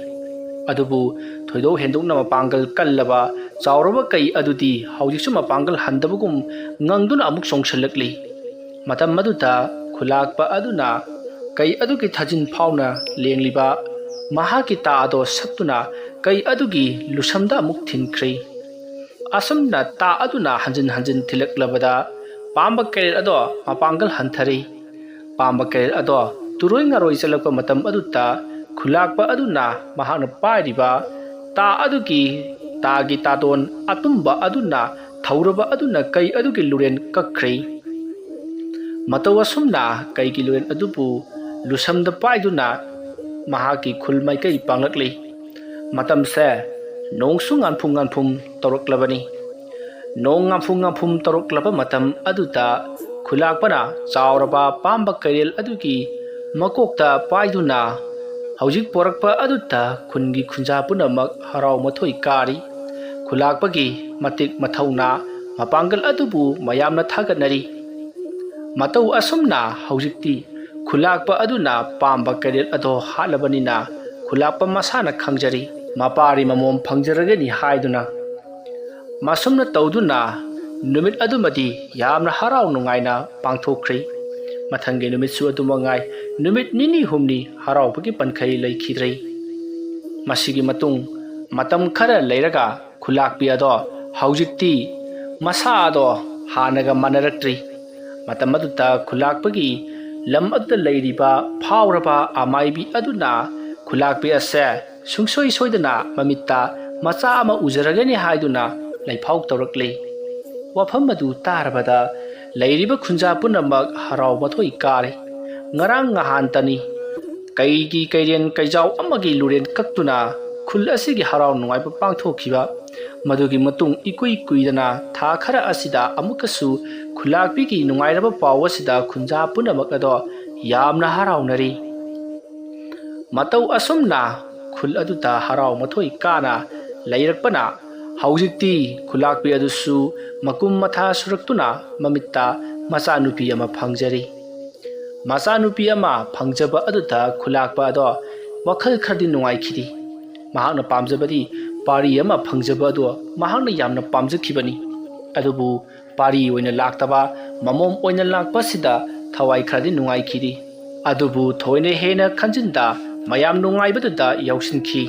ꯑꯗꯨꯕꯨ ꯊꯣꯏꯗꯣꯛ ꯍꯦꯟꯗꯣꯛꯅ ꯃꯄꯥꯡꯒꯜ ꯀꯜꯂꯕ ꯆꯥꯎꯔꯕ ꯀꯩ ꯑꯗꯨꯗꯤ ꯍꯧꯖꯤꯛꯁꯨ ꯃꯄꯥꯡꯒꯜ ꯍꯟꯗꯕꯒꯨꯝ ꯉꯪꯗꯨꯅ ꯑꯃꯨꯛ ꯆꯣꯡꯁꯤꯜꯂꯛꯂꯤ꯫ ꯃꯇꯝ ꯑꯗꯨꯗ ꯈꯨꯂꯥꯛꯄ ꯑꯗꯨꯅ ꯀꯩ ꯑꯗꯨꯒꯤ ꯊꯥꯖꯤꯟ ꯐꯥꯎꯅ ꯂꯦꯡꯂꯤꯕ ꯃꯍꯥꯛꯀꯤ ꯇꯥ ꯑꯗꯣ ꯁꯠꯇꯨꯅ ꯀꯩ ꯑꯗꯨꯒꯤ ꯂꯨꯁꯝꯗ ꯑꯃꯨꯛ ꯊꯤꯟꯈ꯭ꯔꯦ꯫ ꯑꯁꯨꯝꯅ ꯇꯥ ꯑꯗꯨꯅ ꯍꯟꯖꯤꯟ ꯍꯟꯖꯤꯟ ꯊꯤꯜꯂꯛꯂꯕꯗ ꯄꯥꯝꯕ ꯀꯩꯔꯦꯜ ꯑꯗꯣ ꯃꯄꯥꯡꯒꯜ ꯍꯟꯊꯔꯦ꯫ ꯄꯥꯝꯕ ꯀꯩꯔꯦꯜ ꯑꯗꯣ ꯇꯨꯔꯣꯏ ꯉꯥꯔꯣꯏ ꯆꯠꯂꯛꯄ ꯃꯇꯝ ꯑꯗꯨꯗ ꯈꯨꯂꯥꯛꯄ ꯑꯗꯨꯅ ꯃꯍꯥꯛꯅ ꯄꯥꯏꯔꯤꯕ ꯇꯥ ꯑꯗꯨꯒꯤ ꯇꯥꯒꯤ ꯇꯥꯗꯣꯟ ꯑꯇꯨꯝꯕ ꯑꯗꯨꯅ ꯊꯧꯔꯕ ꯑꯗꯨꯅ ꯀꯩ ꯑꯗꯨꯒꯤ ꯂꯨꯔꯦꯟ ꯀꯛꯈ꯭ꯔꯦ꯫ ꯃꯇꯧ ꯑꯁꯨꯝꯅ ꯀꯩꯒꯤ ꯂꯨꯔꯦꯟ ꯑꯗꯨꯕꯨ ꯂꯨꯁꯝꯗ ꯄꯥꯏꯗꯨꯅ ꯃꯍꯥꯛꯀꯤ ꯈꯨꯜ ꯃꯥꯏꯀꯩ ꯄꯥꯡꯂꯛꯂꯤ꯫ ꯃꯇꯝꯁꯦ ꯅꯣꯡꯁꯨ ꯉꯥꯟꯐꯨꯝ ꯉꯥꯟꯐꯨꯝ ꯇꯧꯔꯛꯂꯕꯅꯤ꯫ ꯅꯣꯡ ꯉꯥꯟꯐꯨꯝ ꯉꯥꯟꯐꯨꯝ ꯇꯧꯔꯛꯂꯕ ꯃꯇꯝ ꯑꯗꯨꯗ ꯈꯨꯂꯥꯛꯄꯅ ꯆꯥꯎꯔꯕ ꯄꯥꯝꯕ ꯀꯩꯔꯦꯜ ꯑꯗꯨꯒꯤ ꯃꯀꯣꯛꯇ ꯄꯥꯏꯗꯨꯅ ꯍꯧꯖꯤꯛ ꯄꯣꯔꯛꯄ ꯑꯗꯨꯗ ꯈꯨꯟꯒꯤ ꯈꯨꯟꯖꯥ ꯄꯨꯝꯅꯃꯛ ꯍꯔꯥꯎ ꯃꯊꯣꯏ ꯀꯥꯔꯤ꯫ ꯈꯨꯂꯥꯛꯄꯒꯤ ꯃꯇꯤꯛ ꯃꯊꯧꯅꯥ ꯃꯄꯥꯡꯒꯜ ꯑꯗꯨꯕꯨ ꯃꯌꯥꯝꯅ ꯊꯥꯒꯠꯅꯔꯤ꯫ ꯃꯇꯧ ꯑꯁꯨꯝꯅ ꯍꯧꯖꯤꯛꯇꯤ ꯈꯨꯂꯥꯛꯄ ꯑꯗꯨꯅ ꯄꯥꯝꯕ ꯀꯩꯔꯦꯜ ꯑꯗꯣ ꯍꯥꯠꯂꯕꯅꯤꯅ ꯈꯨꯂꯥꯛꯄ ꯃꯁꯥꯅ ꯈꯪꯖꯔꯤ, ꯃꯄꯥꯔꯤ ꯃꯃꯣꯝ ꯐꯪꯖꯔꯒꯅꯤ ꯍꯥꯏꯗꯨꯅ꯫ ꯃꯁꯨꯝꯅ ꯇꯧꯗꯨꯅ ꯅꯨꯃꯤꯠ ꯑꯗꯨꯃꯗꯤ ꯌꯥꯝꯅ ꯍꯔꯥꯎ ꯅꯨꯡꯉꯥꯏꯅ ꯄꯥꯡꯊꯣꯛꯈ꯭ꯔꯦ꯫ ꯃꯊꯪꯒꯤ ꯅꯨꯃꯤꯠꯁꯨ ꯑꯗꯨꯃꯉꯥꯏ ꯅꯨꯃꯤꯠ ꯅꯤꯅꯤ ꯍꯨꯝꯅꯤ ꯍꯔꯥꯎꯕꯒꯤ ꯄꯟꯈꯩ ꯂꯩꯈꯤꯗ꯭ꯔꯦ꯫ ꯃꯁꯤꯒꯤ ꯃꯇꯨꯡ ꯃꯇꯝ ꯈꯔ ꯂꯩꯔꯒ ꯈꯨꯂꯥꯛꯄꯤ ꯑꯗꯣ ꯍꯧꯖꯤꯛꯇꯤ ꯃꯁꯥ ꯑꯗꯣ ꯍꯥꯟꯅꯒ ꯃꯥꯟꯅꯔꯛꯇ꯭ꯔꯤ꯫ ꯃꯇꯝ ꯑꯗꯨꯗ ꯈꯨꯂꯥꯛꯄꯒꯤ ꯂꯝ ꯑꯗꯨꯗ ꯂꯩꯔꯤꯕ ꯐꯥꯎꯔꯕ ꯑꯃꯥꯏꯕꯤ ꯑꯗꯨꯅ ꯈꯨꯂꯥꯛꯄꯤ ꯑꯁꯦ ꯁꯨꯡꯁꯣꯏ ꯁꯣꯏꯗꯅ ꯃꯃꯤꯠꯇ ꯃꯆꯥ ꯑꯃ ꯎꯖꯔꯒꯅꯤ ꯍꯥꯏꯗꯨꯅ ꯂꯩꯐꯥꯎ ꯇꯧꯔꯛꯂꯤ꯫ ꯋꯥꯐꯝ ꯑꯗꯨ ꯇꯥꯔꯕꯗ ꯂꯩꯔꯤꯕ ꯈꯨꯟꯖꯥ ꯄꯨꯝꯅꯃꯛ ꯍꯔꯥꯎ ꯃꯊꯣꯏ ꯀꯥꯔꯦ꯫ ꯉꯔꯥꯡ ꯉꯍꯥꯟꯇꯅꯤ ꯀꯩꯒꯤ ꯀꯩꯔꯦꯟ ꯀꯩꯖꯥꯎ ꯑꯃꯒꯤ ꯂꯨꯔꯦꯟ ꯀꯛꯇꯨꯅ ꯈꯨꯜ ꯑꯁꯤꯒꯤ ꯍꯔꯥꯎ ꯅꯨꯡꯉꯥꯏꯕ ꯄꯥꯡꯊꯣꯛꯈꯤꯕ꯫ ꯃꯗꯨꯒꯤ ꯃꯇꯨꯡ ꯏꯀꯨꯏ ꯀꯨꯏꯗꯅ ꯊꯥ ꯈꯔ ꯑꯁꯤꯗ ꯑꯃꯨꯛꯀꯁꯨ ꯈꯨꯂꯥꯛꯄꯤꯒꯤ ꯅꯨꯡꯉꯥꯏꯔꯕ ꯄꯥꯎ ꯑꯁꯤꯗ ꯈꯨꯟꯖꯥ ꯄꯨꯝꯅꯃꯛ ꯑꯗꯣ ꯌꯥꯝꯅ ꯍꯔꯥꯎꯅꯔꯤ꯫ ꯃꯇꯧ ꯑꯁꯨꯝꯅ ꯈꯨꯜ ꯑꯗꯨꯗ ꯍꯔꯥꯎ ꯃꯊꯣꯏ ꯀꯥꯅ ꯂꯩꯔꯛꯄꯅ ꯍꯧꯖꯤꯛꯇꯤ ꯈꯨꯂꯥꯛꯄꯤ ꯑꯗꯨꯁꯨ ꯃꯀꯨꯝ ꯃꯊꯥ ꯁꯨꯔꯛꯇꯨꯅ ꯃꯃꯤꯠꯇ ꯃꯆꯥꯅꯨꯄꯤ ꯑꯃ ꯐꯪꯖꯔꯤ꯫ ꯃꯆꯥꯅꯨꯄꯤ ꯑꯃ ꯐꯪꯖꯕ ꯑꯗꯨꯗ ꯈꯨꯂꯥꯛꯄ ꯑꯗꯣ ꯋꯥꯈꯜ ꯈꯔꯗꯤ ꯅꯨꯡꯉꯥꯏꯈꯤꯗꯦ꯫ ꯃꯍꯥꯛꯅ ꯄꯥꯝꯖꯕꯗꯤ ꯄꯥꯔꯤ ꯑꯃ ꯐꯪꯖꯕ ꯑꯗꯣ ꯃꯍꯥꯛꯅ ꯌꯥꯝꯅ ꯄꯥꯝꯖꯈꯤꯕꯅꯤ꯫ ꯑꯗꯨꯕꯨ ꯄꯥꯔꯤ ꯑꯣꯏꯅ ꯂꯥꯛꯇꯕ ꯃꯃꯣꯝ ꯑꯣꯏꯅ ꯂꯥꯛꯄꯁꯤꯗ ꯊꯋꯥꯏ ꯈꯔꯗꯤ ꯅꯨꯡꯉꯥꯏꯈꯤꯗꯦ꯫ ꯑꯗꯨꯕꯨ ꯊꯣꯏꯅ ꯍꯦꯟꯅ ꯈꯟꯖꯤꯟꯗ ꯃꯌꯥꯝ ꯅꯨꯡꯉꯥꯏꯕꯗꯨꯗ ꯌꯥꯎꯁꯤꯟꯈꯤ꯫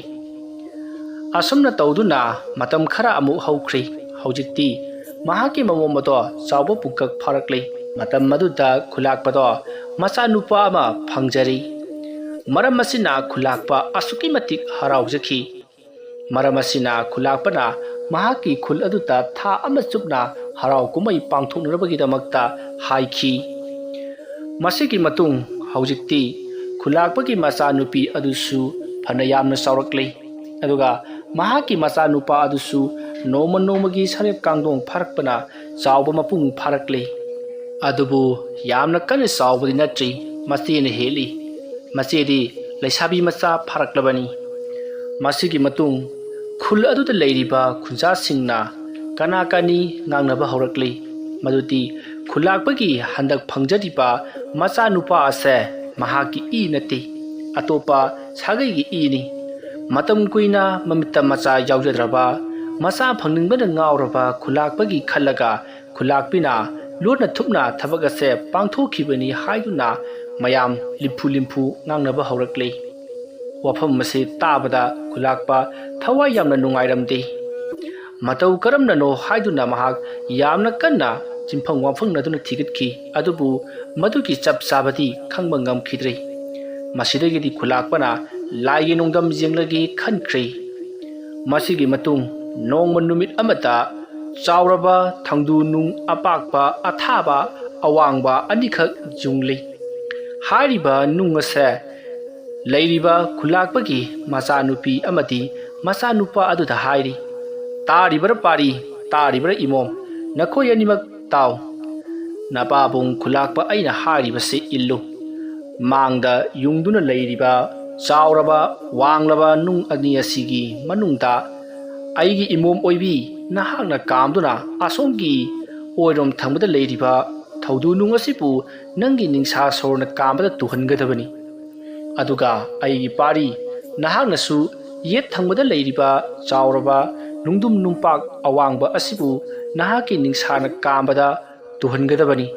ꯑꯁꯨꯝꯅ ꯇꯧꯗꯨꯅ ꯃꯇꯝ ꯈꯔ ꯑꯃꯨꯛ ꯍꯧꯈ꯭ꯔꯦ꯫ ꯍꯧꯖꯤꯛꯇꯤ ꯃꯍꯥꯛꯀꯤ ꯃꯃꯣꯝ ꯑꯗꯣ ꯆꯥꯎꯕ ꯄꯨꯡꯀꯛ ꯐꯥꯔꯛꯂꯦ꯫ ꯃꯇꯝ ꯑꯗꯨꯗ ꯈꯨꯂꯥꯛꯄꯗꯣ ꯃꯆꯥꯅꯨꯄꯥ ꯑꯃ ꯐꯪꯖꯔꯤ꯫ ꯃꯔꯝ ꯑꯁꯤꯅ ꯈꯨꯂꯥꯛꯄ ꯑꯁꯨꯛꯀꯤ ꯃꯇꯤꯛ ꯍꯔꯥꯎꯖꯈꯤ꯫ ꯃꯔꯝ ꯑꯁꯤꯅ ꯈꯨꯂꯥꯛꯄꯅ ꯃꯍꯥꯛꯀꯤ ꯈꯨꯜ ꯑꯗꯨꯗ ꯊꯥ ꯑꯃ ꯆꯨꯞꯅ ꯍꯔꯥꯎ ꯀꯨꯝꯍꯩ ꯄꯥꯡꯊꯣꯛꯅꯅꯕꯒꯤꯗꯃꯛꯇ ꯍꯥꯏꯈꯤ꯫ ꯃꯁꯤꯒꯤ ꯃꯇꯨꯡ ꯍꯧꯖꯤꯛꯇꯤ ꯈꯨꯂꯥꯛꯄꯒꯤ ꯃꯆꯥꯅꯨꯄꯤ ꯑꯗꯨꯁꯨ ꯐꯅ ꯌꯥꯝꯅ ꯆꯥꯎꯔꯛꯂꯦ꯫ ꯑꯗꯨꯒ ꯃꯍꯥꯛꯀꯤ ꯃꯆꯥꯅꯨꯄꯥ ꯑꯗꯨꯁꯨ ꯅꯣꯡꯃ ꯅꯣꯡꯃꯒꯤ ꯁꯔꯦꯞ ꯀꯥꯡꯗꯣꯡ ꯐꯥꯔꯛꯄꯅ ꯆꯥꯎꯕ ꯃꯄꯨꯡ ꯐꯥꯔꯛꯂꯦ꯫ ꯑꯗꯨꯕꯨ ꯌꯥꯝꯅ ꯀꯟꯅ ꯆꯥꯎꯕꯗꯤ ꯅꯠꯇ꯭ꯔꯤ, ꯃꯆꯦꯅ ꯍꯦꯜꯂꯤ꯫ ꯃꯆꯦꯗꯤ ꯂꯩꯁꯥꯕꯤ ꯃꯆꯥ ꯐꯥꯔꯛꯂꯕꯅꯤ꯫ ꯃꯁꯤꯒꯤ ꯃꯇꯨꯡ ꯈꯨꯜ ꯑꯗꯨꯗ ꯂꯩꯔꯤꯕ ꯈꯨꯟꯖꯥꯁꯤꯡꯅ ꯀꯅꯥ ꯀꯅꯤ ꯉꯥꯡꯅꯕ ꯍꯧꯔꯛꯂꯤ꯫ ꯃꯗꯨꯗꯤ ꯈꯨꯂꯥꯛꯄꯒꯤ ꯍꯟꯗꯛ ꯐꯪꯖꯔꯤꯕ ꯃꯆꯥꯅꯨꯄꯥ ꯑꯁꯦ ꯃꯍꯥꯛꯀꯤ ꯏ ꯅꯠꯇꯦ, ꯑꯇꯣꯞꯄ ꯁꯥꯒꯩꯒꯤ ꯏꯅꯤ꯫ ꯃꯇꯝ ꯀꯨꯏꯅ ꯃꯃꯤꯠꯇ ꯃꯆꯥ ꯌꯥꯎꯖꯗ꯭ꯔꯕ, ꯃꯆꯥ ꯐꯪꯅꯤꯡꯕꯅ ꯉꯥꯎꯔꯕ ꯈꯨꯂꯥꯛꯄꯒꯤ ꯈꯜꯂꯒ ꯈꯨꯂꯥꯛꯄꯤꯅ ꯂꯣꯟꯅ ꯊꯨꯞꯅ ꯊꯕꯛ ꯑꯁꯦ ꯄꯥꯡꯊꯣꯛꯈꯤꯕꯅꯤ ꯍꯥꯏꯗꯨꯅ ꯃꯌꯥꯝ ꯂꯤꯝꯐꯨ ꯂꯤꯝꯐꯨ ꯉꯥꯡꯅꯕ ꯍꯧꯔꯛꯂꯦ꯫ ꯋꯥꯐꯝ ꯑꯁꯤ ꯇꯥꯕꯗ ꯈꯨꯂꯥꯛꯄ ꯊꯋꯥꯏ ꯌꯥꯝꯅ ꯅꯨꯡꯉꯥꯏꯔꯝꯗꯦ꯫ ꯃꯇꯧ ꯀꯔꯝꯅꯅꯣ ꯍꯥꯏꯗꯨꯅ ꯃꯍꯥꯛ ꯌꯥꯝꯅ ꯀꯟꯅ ꯆꯤꯟꯐꯝ ꯋꯥꯐꯝꯅꯗꯨꯅ ꯊꯤꯒꯠꯈꯤ, ꯑꯗꯨꯕꯨ ꯃꯗꯨꯒꯤ ꯆꯞ ꯆꯥꯕꯗꯤ ꯈꯪꯕ ꯉꯝꯈꯤꯗ꯭ꯔꯦ꯫ ꯃꯁꯤꯗꯒꯤꯗꯤ ꯈꯨꯂꯥꯛꯄꯅ ꯂꯥꯏꯒꯤ ꯅꯣꯡꯗꯝ ꯌꯦꯡꯂꯒꯦ ꯈꯟꯈ꯭ꯔꯦ꯫ ꯃꯁꯤꯒꯤ ꯃꯇꯨꯡ ꯅꯣꯡꯃ ꯅꯨꯃꯤꯠ ꯑꯃꯗ ꯆꯥꯎꯔꯕ ꯊꯧꯗꯨ ꯅꯨꯡ ꯑꯄꯥꯛꯄ ꯑꯊꯥꯕ ꯑꯋꯥꯡꯕ ꯑꯅꯤꯈꯛ ꯌꯨꯡꯂꯤ꯫ ꯍꯥꯏꯔꯤꯕ ꯅꯨꯡ ꯑꯁꯦ ꯂꯩꯔꯤꯕ ꯈꯨꯂꯥꯛꯄꯒꯤ ꯃꯆꯥꯅꯨꯄꯤ ꯑꯃꯗꯤ ꯃꯆꯥꯅꯨꯄꯥ ꯑꯗꯨꯗ ꯍꯥꯏꯔꯤ, "ꯇꯥꯔꯤꯕ꯭ꯔꯥ ꯄꯥꯔꯤ, ꯇꯥꯔꯤꯕ꯭ꯔꯥ ꯏꯃꯣꯝ, ꯅꯈꯣꯏ ꯑꯅꯤꯃꯛ ꯇꯥꯎ꯫ ꯅꯄꯥꯕꯨꯡ ꯈꯨꯂꯥꯛꯄ ꯑꯩꯅ ꯍꯥꯏꯔꯤꯕꯁꯤ ꯏꯜꯂꯨ꯫ ꯃꯥꯡꯗ ꯌꯨꯡꯗꯨꯅ ꯂꯩꯔꯤꯕ ꯆꯥꯎꯔꯕ ꯋꯥꯡꯂꯕ ꯅꯨꯡ ꯑꯅꯤ ꯑꯁꯤꯒꯤ ꯃꯅꯨꯡꯗ ꯑꯩꯒꯤ ꯏꯃꯣꯝ ꯑꯣꯏꯕꯤ ꯅꯍꯥꯛꯅ ꯀꯥꯝꯗꯨꯅ ꯑꯁꯣꯝꯒꯤ ꯑꯣꯏꯔꯣꯝ ꯊꯪꯕꯗ ꯂꯩꯔꯤꯕ ꯊꯧꯗꯨ ꯅꯨꯡ ꯑꯁꯤꯕꯨ ꯅꯪꯒꯤ ꯅꯤꯡꯁꯥ ꯁꯣꯔꯅ ꯀꯥꯝꯕꯗ ꯇꯨꯍꯟꯒꯗꯕꯅꯤ꯫ ꯑꯗꯨꯒ ꯑꯩꯒꯤ ꯄꯥꯔꯤ ꯅꯍꯥꯛꯅꯁꯨ ꯌꯦꯠ ꯊꯪꯕꯗ ꯂꯩꯔꯤꯕ ꯆꯥꯎꯔꯕ ꯅꯨꯡꯗꯨꯝ ꯅꯨꯡꯄꯥꯛ ꯑꯋꯥꯡꯕ ꯑꯁꯤꯕꯨ ꯅꯍꯥꯛꯀꯤ ꯅꯤꯡꯁꯥꯅ ꯀꯥꯝꯕꯗ ꯇꯨꯍꯟꯒꯗꯕꯅꯤ꯫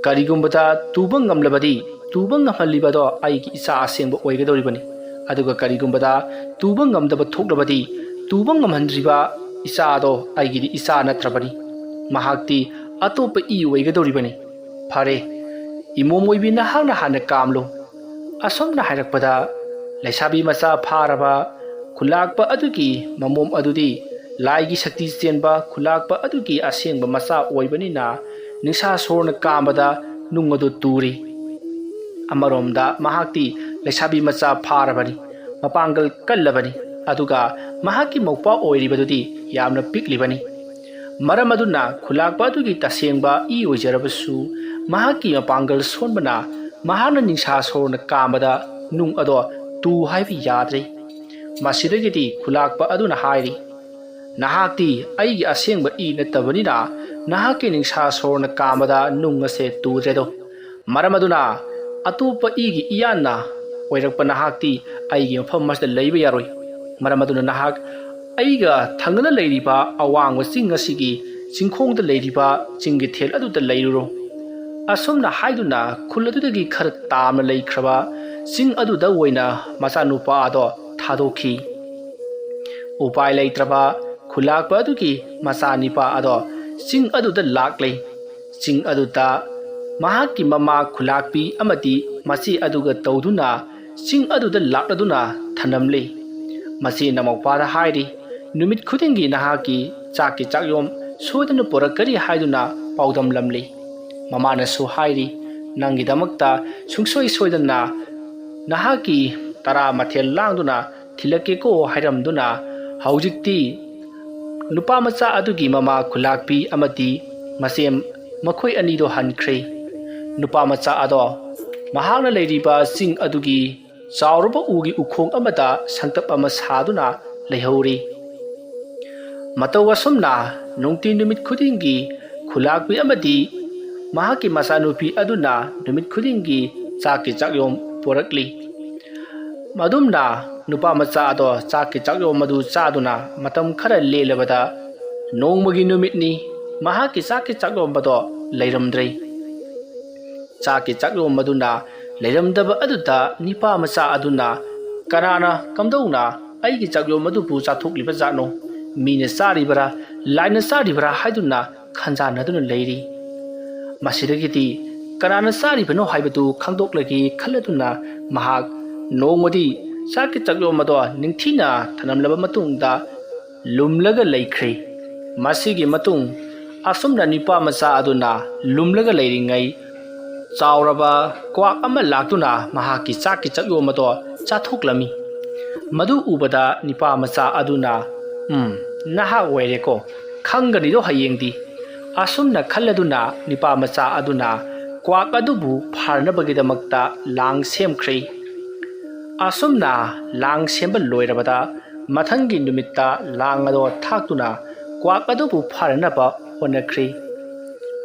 ꯀꯔꯤꯒꯨꯝꯕꯗ ꯇꯨꯕ ꯉꯝꯂꯕꯗꯤ ꯇꯨꯕ ꯉꯝꯍꯜꯂꯤꯕꯗꯣ ꯑꯩꯒꯤ ꯏꯆꯥ ꯑꯁꯦꯡꯕ ꯑꯣꯏꯒꯗꯧꯔꯤꯕꯅꯤ꯫ ꯑꯗꯨꯒ ꯀꯔꯤꯒꯨꯝꯕꯗ ꯇꯨꯕ ꯉꯝꯗꯕ ꯊꯣꯛꯂꯕꯗꯤ ꯇꯨꯕ ꯉꯝꯍꯟꯗ꯭ꯔꯤꯕ ꯏꯆꯥꯗꯣ ꯑꯩꯒꯤꯗꯤ ꯏꯆꯥ ꯅꯠꯇ꯭ꯔꯕꯅꯤ꯫ ꯃꯍꯥꯛꯇꯤ ꯑꯇꯣꯞꯄ ꯏ ꯑꯣꯏꯒꯗꯧꯔꯤꯕꯅꯤ꯫ ꯐꯔꯦ, ꯏꯃꯣꯝ ꯑꯣꯏꯕꯤ ꯅꯍꯥꯛꯅ ꯍꯥꯟꯅ ꯀꯥꯝꯂꯨ꯫" ꯑꯁꯨꯝꯅ ꯍꯥꯏꯔꯛꯄꯗ ꯂꯩꯁꯥꯕꯤ ꯃꯆꯥ ꯐꯥꯔꯕ ꯈꯨꯂꯥꯛꯄ ꯑꯗꯨꯒꯤ ꯃꯃꯣꯝ ꯑꯗꯨꯗꯤ ꯂꯥꯏꯒꯤ ꯁꯛꯇꯤ ꯆꯦꯟꯕ ꯈꯨꯂꯥꯛꯄ ꯑꯗꯨꯒꯤ ꯑꯁꯦꯡꯕ ꯃꯆꯥ ꯑꯣꯏꯕꯅꯤꯅ ꯅꯤꯡꯁꯥ ꯁꯣꯔꯅ ꯀꯥꯝꯕꯗ ꯅꯨꯡ ꯑꯗꯨ ꯇꯨꯔꯤ꯫ ꯑꯃꯔꯣꯝꯗ ꯃꯍꯥꯛꯇꯤ ꯂꯩꯁꯥꯕꯤ ꯃꯆꯥ ꯐꯥꯔꯕꯅꯤ, ꯃꯄꯥꯡꯒꯜ ꯀꯜꯂꯕꯅꯤ, ꯑꯗꯨꯒ ꯃꯍꯥꯛꯀꯤ ꯃꯧꯄ꯭ꯋꯥ ꯑꯣꯏꯔꯤꯕꯗꯨꯗꯤ ꯌꯥꯝꯅ ꯄꯤꯛꯂꯤꯕꯅꯤ꯫ ꯃꯔꯝ ꯑꯗꯨꯅ ꯈꯨꯂꯥꯛꯄ ꯑꯗꯨꯒꯤ ꯇꯁꯦꯡꯕ ꯏ ꯑꯣꯏꯖꯔꯕꯁꯨ ꯃꯍꯥꯛꯀꯤ ꯃꯄꯥꯡꯒꯜ ꯁꯣꯟꯕꯅ ꯃꯍꯥꯛꯅ ꯅꯤꯡꯁꯥ ꯁꯣꯔꯅ ꯀꯥꯝꯕꯗ ꯅꯨꯡ ꯑꯗꯣ ꯇꯨ ꯍꯥꯏꯕ ꯌꯥꯗ꯭ꯔꯦ꯫ ꯃꯁꯤꯗꯒꯤꯗꯤ ꯈꯨꯂꯥꯛꯄ ꯑꯗꯨꯅ ꯍꯥꯏꯔꯤ, "ꯅꯍꯥꯛꯇꯤ ꯑꯩꯒꯤ ꯑꯁꯦꯡꯕ ꯏ ꯅꯠꯇꯕꯅꯤꯅ ꯅꯍꯥꯛꯀꯤ ꯅꯤꯡꯁꯥ ꯁꯣꯔꯅ ꯀꯥꯝꯕꯗ ꯅꯨꯡ ꯑꯁꯦ ꯇꯨꯗ꯭ꯔꯦꯗꯣ꯫ ꯃꯔꯝ ꯑꯗꯨꯅ ꯑꯇꯣꯞꯄ ꯏꯒꯤ ꯏꯌꯥꯟꯅ ꯑꯣꯏꯔꯛꯄ ꯅꯍꯥꯛꯇꯤ ꯑꯩꯒꯤ ꯃꯐꯝ ꯑꯁꯤꯗ ꯂꯩꯕ ꯌꯥꯔꯣꯏ꯫ ꯃꯔꯝ ꯑꯗꯨꯅ ꯅꯍꯥꯛ ꯑꯩꯒ ꯊꯪꯅꯅ ꯂꯩꯔꯤꯕ ꯑꯋꯥꯡꯕ ꯆꯤꯡ ꯑꯁꯤꯒꯤ ꯆꯤꯡꯈꯣꯡꯗ ꯂꯩꯔꯤꯕ ꯆꯤꯡꯒꯤ ꯊꯦꯜ ꯑꯗꯨꯗ ꯂꯩꯔꯨꯔꯣ꯫ ꯑꯁꯨꯝꯅ ꯍꯥꯏꯗꯨꯅ ꯈꯨꯜ ꯑꯗꯨꯗꯒꯤ ꯈꯔ ꯇꯥꯝꯅ ꯂꯩꯈ꯭ꯔꯕ ꯆꯤꯡ ꯑꯗꯨꯗ ꯑꯣꯏꯅ ꯃꯆꯥꯅꯨꯄꯥ ꯑꯗꯣ ꯊꯥꯗꯣꯛꯈꯤ꯫ ꯎꯄꯥꯏ ꯂꯩꯇ꯭ꯔꯕ ꯈꯨꯂꯥꯛꯄ ꯑꯗꯨꯒꯤ ꯃꯆꯥꯅꯤꯄꯥ ꯑꯗꯣ ꯆꯤꯡ ꯑꯗꯨꯗ ꯂꯥꯛꯂꯦ꯫ ꯆꯤꯡ ꯑꯗꯨꯗ ꯃꯍꯥꯛꯀꯤ ꯃꯃꯥ ꯈꯨꯂꯥꯛꯄꯤ ꯑꯃꯗꯤ ꯃꯆꯦ ꯑꯗꯨꯒ ꯇꯧꯗꯨꯅ ꯆꯤꯡ ꯑꯗꯨꯗ ꯂꯥꯛꯂꯗꯨꯅ ꯊꯅꯝꯂꯤ꯫ ꯃꯆꯦꯅ ꯃꯧꯄꯥꯗ ꯍꯥꯏꯔꯤ, "ꯅꯨꯃꯤꯠ ꯈꯨꯗꯤꯡꯒꯤ ꯅꯍꯥꯛꯀꯤ ꯆꯥꯛꯀꯤ ꯆꯥꯛꯌꯣꯝ ꯁꯣꯏꯗꯅ ꯄꯨꯔꯛꯀꯅꯤ" ꯍꯥꯏꯗꯨꯅ ꯄꯥꯎꯗꯝꯂꯝꯂꯤ꯫ ꯃꯃꯥꯅꯁꯨ ꯍꯥꯏꯔꯤ, "ꯅꯪꯒꯤꯗꯃꯛꯇ ꯁꯨꯡꯁꯣꯏ ꯁꯣꯏꯗꯅ ꯅꯍꯥꯛꯀꯤ ꯇꯔꯥ ꯃꯊꯦꯜ ꯂꯥꯡꯗꯨꯅ ꯊꯤꯜꯂꯛꯀꯦꯀꯣ" ꯍꯥꯏꯔꯝꯗꯨꯅ ꯍꯧꯖꯤꯛꯇꯤ ꯅꯨꯄꯥ ꯃꯆꯥ ꯑꯗꯨꯒꯤ ꯃꯃꯥ ꯈꯨꯂꯥꯛꯄꯤ ꯑꯃꯗꯤ ꯃꯆꯦ ꯃꯈꯣꯏ ꯑꯅꯤꯗꯣ ꯍꯟꯈ꯭ꯔꯦ꯫ ꯅꯨꯄꯥ ꯃꯆꯥ ꯑꯗꯣ ꯃꯍꯥꯛꯅ ꯂꯩꯔꯤꯕ ꯆꯤꯡ ꯑꯗꯨꯒꯤ ꯆꯥꯎꯔꯕ ꯎꯒꯤ ꯎꯈꯣꯡ ꯑꯃꯗ ꯁꯪꯇꯞ ꯑꯃ ꯁꯥꯗꯨꯅ ꯂꯩꯍꯧꯔꯤ꯫ ꯃꯇꯧ ꯑꯁꯨꯝꯅ ꯅꯨꯡꯇꯤ ꯅꯨꯃꯤꯠ ꯈꯨꯗꯤꯡꯒꯤ ꯈꯨꯂꯥꯛꯄꯤ ꯑꯃꯗꯤ ꯃꯍꯥꯛꯀꯤ ꯃꯆꯥꯅꯨꯄꯤ ꯑꯗꯨꯅ ꯅꯨꯃꯤꯠ ꯈꯨꯗꯤꯡꯒꯤ ꯆꯥꯛꯀꯤ ꯆꯥꯛꯌꯣꯝ ꯄꯨꯔꯛꯂꯤ꯫ ꯃꯗꯨꯝꯅ ꯅꯨꯄꯥ ꯃꯆꯥ ꯑꯗꯣ ꯆꯥꯛꯀꯤ ꯆꯥꯛꯌꯣꯝ ꯑꯗꯨ ꯆꯥꯗꯨꯅ ꯃꯇꯝ ꯈꯔ ꯂꯦꯜꯂꯕꯗ, ꯅꯣꯡꯃꯒꯤ ꯅꯨꯃꯤꯠꯅꯤ, ꯃꯍꯥꯛꯀꯤ ꯆꯥꯛꯀꯤ ꯆꯥꯛꯌꯣꯝ ꯑꯗꯣ ꯂꯩꯔꯝꯗ꯭ꯔꯦ꯫ ꯆꯥꯛꯀꯤ ꯆꯥꯛꯌꯣꯝ ꯑꯗꯨꯅ ꯂꯩꯔꯝꯗꯕ ꯑꯗꯨꯗ ꯅꯤꯄꯥ ꯃꯆꯥ ꯑꯗꯨꯅ, "ꯀꯅꯥꯅ, ꯀꯝꯗꯧꯅ ꯑꯩꯒꯤ ꯆꯥꯛꯌꯣꯝ ꯑꯗꯨꯕꯨ ꯆꯥꯊꯣꯛꯂꯤꯕ ꯖꯥꯠꯅꯣ? ꯃꯤꯅ ꯆꯥꯔꯤꯕꯔꯥ, ꯂꯥꯏꯅ ꯆꯥꯔꯤꯕꯔꯥ?" ꯍꯥꯏꯗꯨꯅ ꯈꯟꯖꯥꯟꯅꯗꯨꯅ ꯂꯩꯔꯤ꯫ ꯃꯁꯤꯗꯒꯤꯗꯤ ꯀꯅꯥꯅ ꯆꯥꯔꯤꯕꯅꯣ ꯍꯥꯏꯕꯗꯨ ꯈꯪꯗꯣꯛꯂꯒꯦ ꯈꯜꯂꯗꯨꯅ ꯃꯍꯥꯛ ꯅꯣꯡꯃꯗꯤ ꯆꯥꯛꯀꯤ ꯆꯥꯛꯌꯣꯝ ꯑꯗꯣ ꯅꯤꯡꯊꯤꯅ ꯊꯅꯝꯂꯕ ꯃꯇꯨꯡꯗ ꯂꯨꯝꯂꯒ ꯂꯩꯈ꯭ꯔꯦ꯫ ꯃꯁꯤꯒꯤ ꯃꯇꯨꯡ ꯑꯁꯨꯝꯅ ꯅꯤꯄꯥ ꯃꯆꯥ ꯑꯗꯨꯅ ꯂꯨꯝꯂꯒ ꯂꯩꯔꯤꯉꯩ ꯆꯥꯎꯔꯕ ꯀ꯭ꯋꯥꯛ ꯑꯃ ꯂꯥꯛꯇꯨꯅ ꯃꯍꯥꯛꯀꯤ ꯆꯥꯛꯀꯤ ꯆꯥꯛꯌꯣꯝ ꯑꯗꯣ ꯆꯥꯊꯣꯛꯂꯝꯃꯤ꯫ ꯃꯗꯨ ꯎꯕꯗ ꯅꯤꯄꯥ ꯃꯆꯥ ꯑꯗꯨꯅ, "ꯎꯝ, ꯅꯍꯥꯛ ꯑꯣꯏꯔꯦꯀꯣ, ꯈꯪꯒꯅꯤꯗꯣ ꯍꯌꯦꯡꯗꯤ"꯫ ꯑꯁꯨꯝꯅ ꯈꯜꯂꯗꯨꯅ ꯅꯤꯄꯥ ꯃꯆꯥ ꯑꯗꯨꯅ ꯀ꯭ꯋꯥꯛ ꯑꯗꯨꯕꯨ ꯐꯥꯅꯕꯒꯤꯗꯃꯛꯇ ꯂꯥꯡ ꯁꯦꯝꯈ꯭ꯔꯦ꯫ ꯑꯁꯨꯝꯅ ꯂꯥꯡ ꯁꯦꯝꯕ ꯂꯣꯏꯔꯕꯗ ꯃꯊꯪꯒꯤ ꯅꯨꯃꯤꯠꯇ ꯂꯥꯡ ꯑꯗꯣ ꯊꯥꯛꯇꯨꯅ ꯀ꯭ꯋꯥꯛ ꯑꯗꯨꯕꯨ ꯐꯥꯅꯅꯕ ꯍꯣꯠꯅꯈ꯭ꯔꯦ꯫